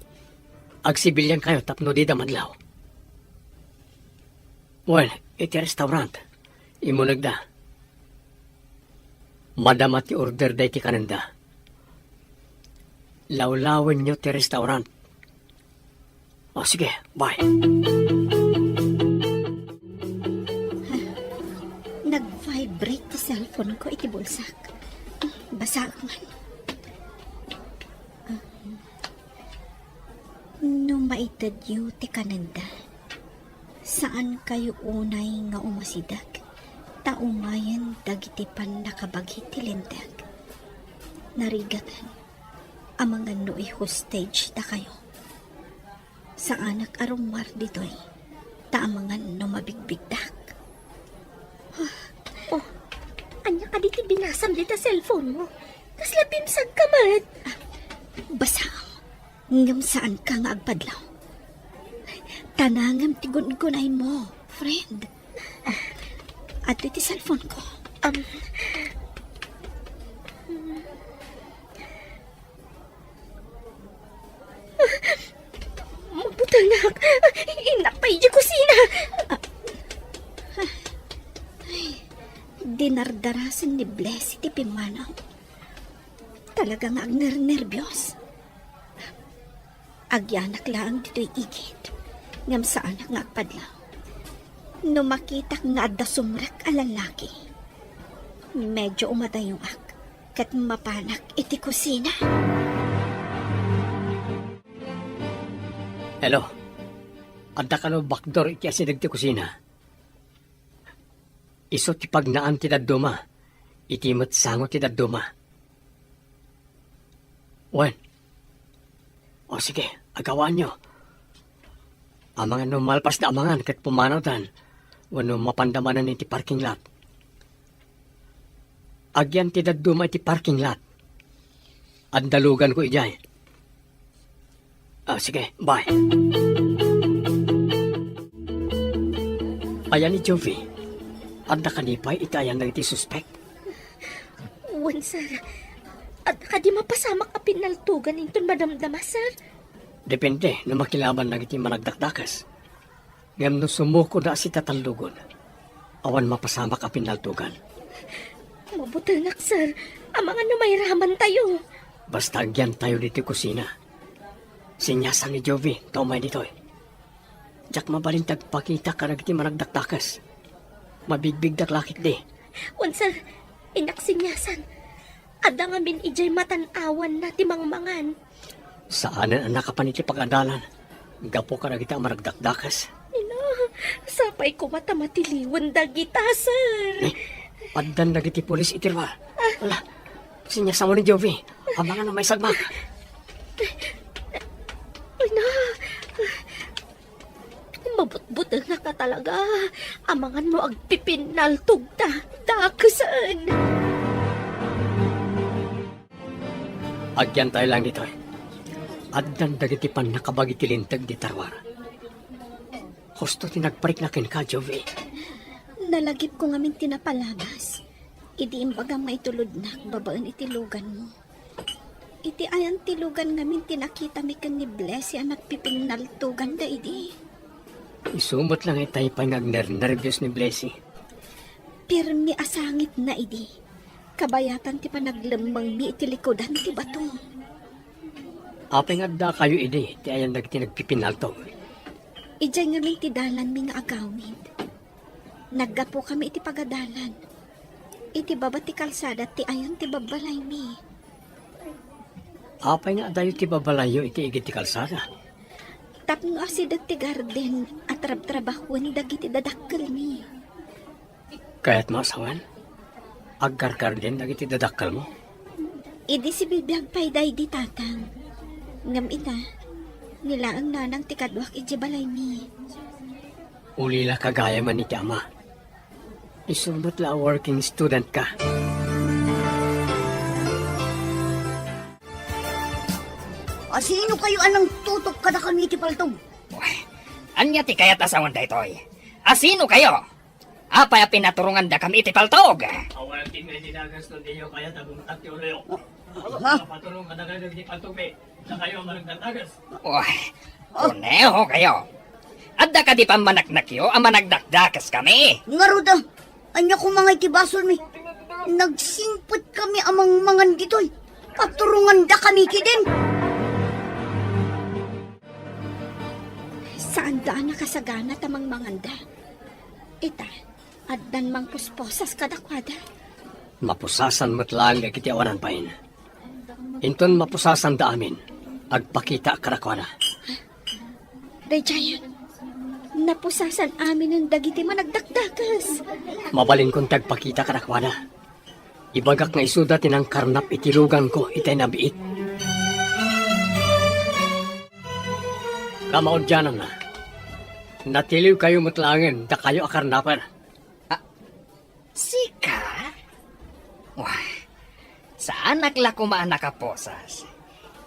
Agsibiliankayo tapno dida madlaw. Wen, iti restaurant. Imunegda. Madama ti order dayta kanenda. Lawlawenyo ti restaurant. O, sige, bye. Nag-vibrate ti cellphone ko iti bulsak. Basaak man. No maitedyo ti kanenda, saankayo unay nga umasideg, ta umayen dagiti pannakabagi ti Linteg. Narigaten, amangan no i-hostage dakayo. Saanak a rummuar ditoy, ta amangan no mabigbigdak. Oh, ania kadi ti binasam dita cellphone mo? Kasla bimsag ka met. Ah, basa. Ngem saanka nga agpadlaw. Tanangem ti gun-unay mo, friend. Ah, adtoy ti cellphone ko. Um, Mabutengak. Innak pay idiay kusina. Ay, dinardarasen ni Blessy ti pimmanaw. Talaga nga agnernerbios. Agyanak laeng ditoy igid, ngem saanak nga agpadlaw. No makitak nga adda sumrek a lallaki, medyo umadayongak ket mapanak iti kusina. Hello. Adda kano backdoor iti asideg ti kusina? Isu ti pagnaan ti dadduma, iti met sango ti dadduma. Wen. O sige, agawaanyo. Amangan no malpasda amangan ket pumanawdan, wenno mapanda manen iti parking lot. Agyan ti dadduma iti parking lot. Adda luganko idiay. Ah, sige, bye. Ayan ni Jovi, adda kadi pay iti ayan dagiti suspek? Wen, sir. Adda kadi mapasamak a pinnaltogan inton madamdama, sir? Depende no makilaban dagiti managdakdakes. Ngem no sumukoda a sitatallogon, awan mapasamak a pinnaltogan. Mabutengak, sir. Amangan no mairamantayo. Basta agyantayo ditoy kusina. Sinyasan ni Jovi ta umay ditoy. Diak mabalin ti agpakita kadagiti managdakdakes. Mabigbigdak la ketdi. Wen, sir. Innak sinyasan. Adda ngamin idiay matan-awanna ti mangmangan. Saanen a nakapan iti pagadalan gapu kadagiti a managdakdakes. Ina, sapay koma ta matiliwen dagita, sir. Eh, addan dagiti pulis iti lugar. Ala, sinyasanmo ni Jovi. Amangan no maisagmak. Ina, mabutbutengak a talaga. Amangan no agpipinnaltogta. Dakesen. Agyantayo laeng ditoy. Addan dagiti pannakabagi ti Linteg dita ruar. Husto ti nagparikna kenka, Jovi. Nalagipko ngamin ti napalabas. Idi imbagam nga itulodnak babaen iti luganmo. Iti ayan ti lugan ngamin ti nakitami ken ni Blessy a nagpipinnaltoganda idi. Isu met la nga itay pay nga agnernerbios ni Blessy. Pirmi a sangitna idi. Kabayatan ti panaglemmengmi iti likudan ti bato. Apay nga addakayo idi ti ayan dagiti nagpipinnaltog? Idiay ngamin ti dalanmi nga agawid. Naggapukami iti pagadalan. Iti baba ti kalsada ti ayan ti babbalaymi. Apay nga adayo ti babbalayyo iti igid ti kalsada? Tapno asideg ti garden a trabtrabahoen dagiti dadakkelmi. Kayatmo a sawen? Aggargarden dagiti dadakkelmo? Idi sibibiag pay daydi, Tatang. Ngem ita, Ni laeng nanang ti kaduak idiay balaymi. Ulila ka gayam iti ama. Isu met la a working student ka. Asino kayo a nangtutok kadakami iti paltog? Uy, ania ti kayat a sawen daytoy? Asino kayo? Apay a pinaturongandakami iti paltog? Awan ti may dinagas no diyo kayat a bumtak ti uloyo. Ha? Paturong kadakayo iti paltog, be. Dakayo a managdagdagas. Uy, koneho kayo. Adda kadi pammanaknakyo a managdakdakes kami? Ngarud, a. Ania koma nga iti basolmi? Nagsingpet kami a mangmangan ditoy. Paturonganda kami kidin. Saanda a nakasagana ta mangmanganda. Ita, addan mangpusposas kadakuada. Mapusasan met laeng dagiti awanan bain. Inton mapusasanda amin, agpakitaak kadakuada. Daydiay, napusasan aminen dagiti managdakdakes. Mabalinkon ti agpakita kadakuada. Ibagak nga isuda ti nangkarnap iti luganko itay nabiit. Kamaudiananna, natiliwkayo met laengen dakayo a karnaper. Ah, sika? Wah, saanak la koma a nakaposas.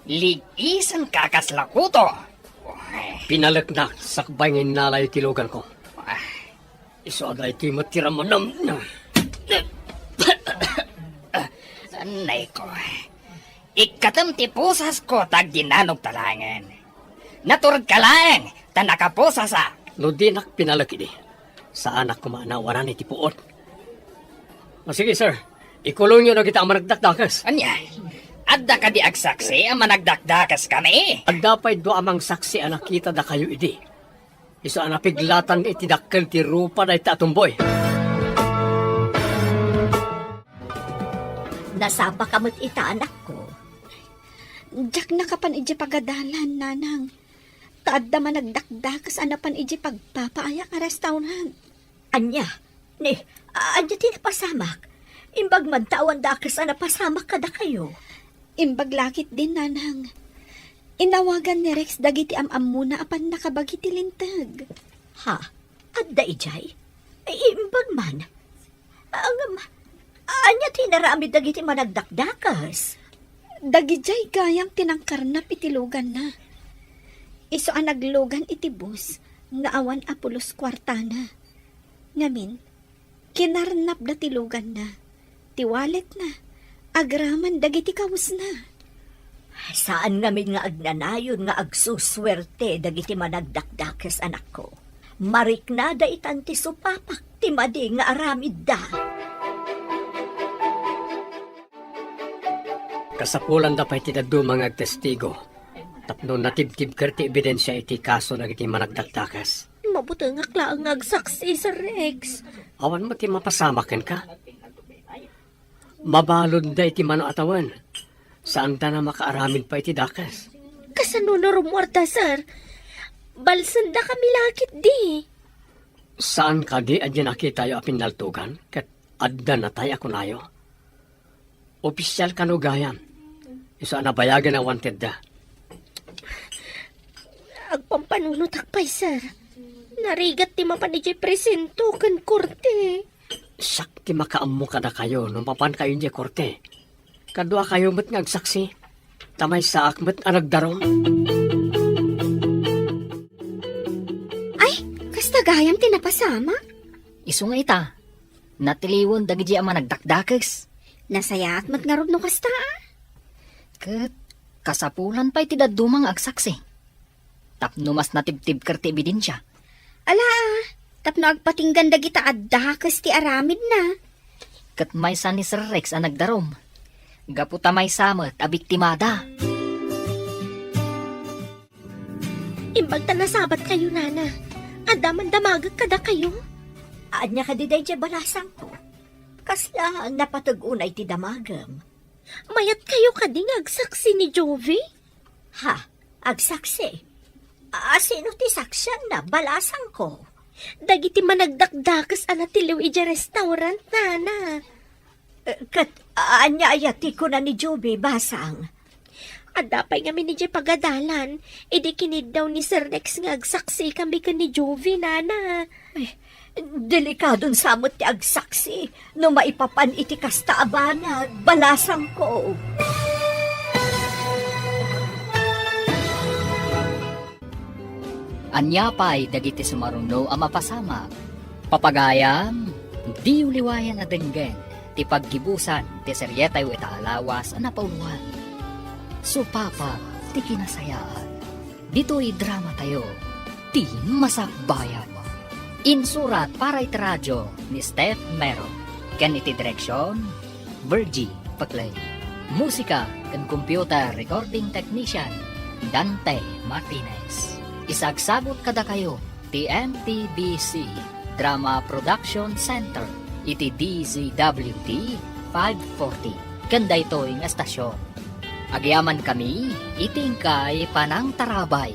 Lig-isenka a kasla kuto. Wah. Pinaleknak sakbay nga innalayo ti luganko. Wah. Isu a daytoy met ti ramanam. Anay ko. Ikkatem ti pusasko ta agdinanogta laengen. Naturedka laeng ta nakapusasak. No dinak pinalek idi, saanak koma a nawanan iti puot. O sige, sir. Ikulongyo dagita a managdakdakes. Ania? Adda kadi agsaksi a managdakdakes kami? Adda pay dua a mangsaksi a nakita dakayo idi. Isu a napiglatan iti dakkel ti rupa dayta a tumboy. Nasapaka met ita, anakko. Diak nakapan idiay pagadalan, nanang. Ta adda managdakdakes a napan idiay pagpapaayak a restaurant. Ania? Ni, ania ti napasamak? Imbag man ta awan dakes a napasamak kadakayo. Imbag la ketdin, nanang. Inawagan ni Rex dagiti am-ammona a pannakabagi ti linteg. Ha? Adda idiay? Imbag man. Ngem, ania ti inaramid dagiti managdakdakes? Dagidiay gayam ti nangkarnap iti luganna. Isu a naglugan iti bus nga awan a pulos kuartana. Ngamin, kinarnapda ti luganna, ti walletna, agraman dagiti kawesna. Saan ngamin nga agnanayon nga agsusuerte dagiti managdakdakes, anakko. Mariknada itan ti supapak ti madi nga aramidda. Kasapulanda pay ti dadduma nga agtestigo tapno natibtibker ti ebidensia iti kaso dagiti managdakdakes. Mabutengak laeng nga agsaksi, Sir Rex. Awan met ti mapasamak kenka. Mabaludda iti mano a tawen. Saanda a makaaramid pay iti dakes. Kasano no rummuarda, sir? Balsendakami la ketdi. Saan kadi a diay nakitayo a pinnaltogan ket adda natay a kunayo? Opisial kano gayam? Isu a nabayagen a wantedda. Agpampanunotak pay, sir. Narigat ti mapan idiay presinto ken korte. Siak ti makaammo kadakayo no mapankayo idiay korte. Kaduakayo met nga agsaksi, ta maysaak met a nagdarum. Ay, kasta gayam ti napasamak? Isu nga ita, natiliwen dagiti a managdakdakes. Nasayaat met ngarud no kasta, a? Ket kasapulan pay ti dadduma nga agsaksi. Tapno mas natibtibker ti ebidensia. Ala, tapno agpatinggan dagita a dakes ti aramidna. Ket maysa ni Sir Rex a nagdarum. Gapu ta maysa met a biktimada. Imbag ta nasabatkayo, nana. Adda man damagek kadakayo? Ania kadi daydiay balasangko? Kasla napateg unay ti damagem? Mayatkayo kadi nga agsaksi ni Jovi? Ha? Agsaksi? A, sino ti saksianna, balasangko? Dagiti managdakdakes a natiliw idiay restaurant, nana. Eh, ket, a, ania aya ti kuna ni Jovi, basang? Adda pay ngamin idiay pagadalan, idi kiniddaw ni Sir Rex nga agsaksikami ken ni Juvie, nana. Delikadon sa met ti agsaksi no maipapan iti kasta a banag, balasangko. Ania pay dagiti sumaruno a mapasamak? Papagayam, diyo liwayan a denggen ti paggibusan ti serietayo ita a lawas a napauluan. Supapag ti kinasayaan. Ditoy dramatayo, ti Masakbayan. Insurat para iti radio ni Steph Mero, ken iti direksion, Virgie Paclay. Musika ken computer recording technician, Dante Martinez. Isagsagut kadakayo ti M T B C Drama Production Center iti D Z W T five forty ken daytoy nga estasion. Agyamankami iti inkay panangtarabay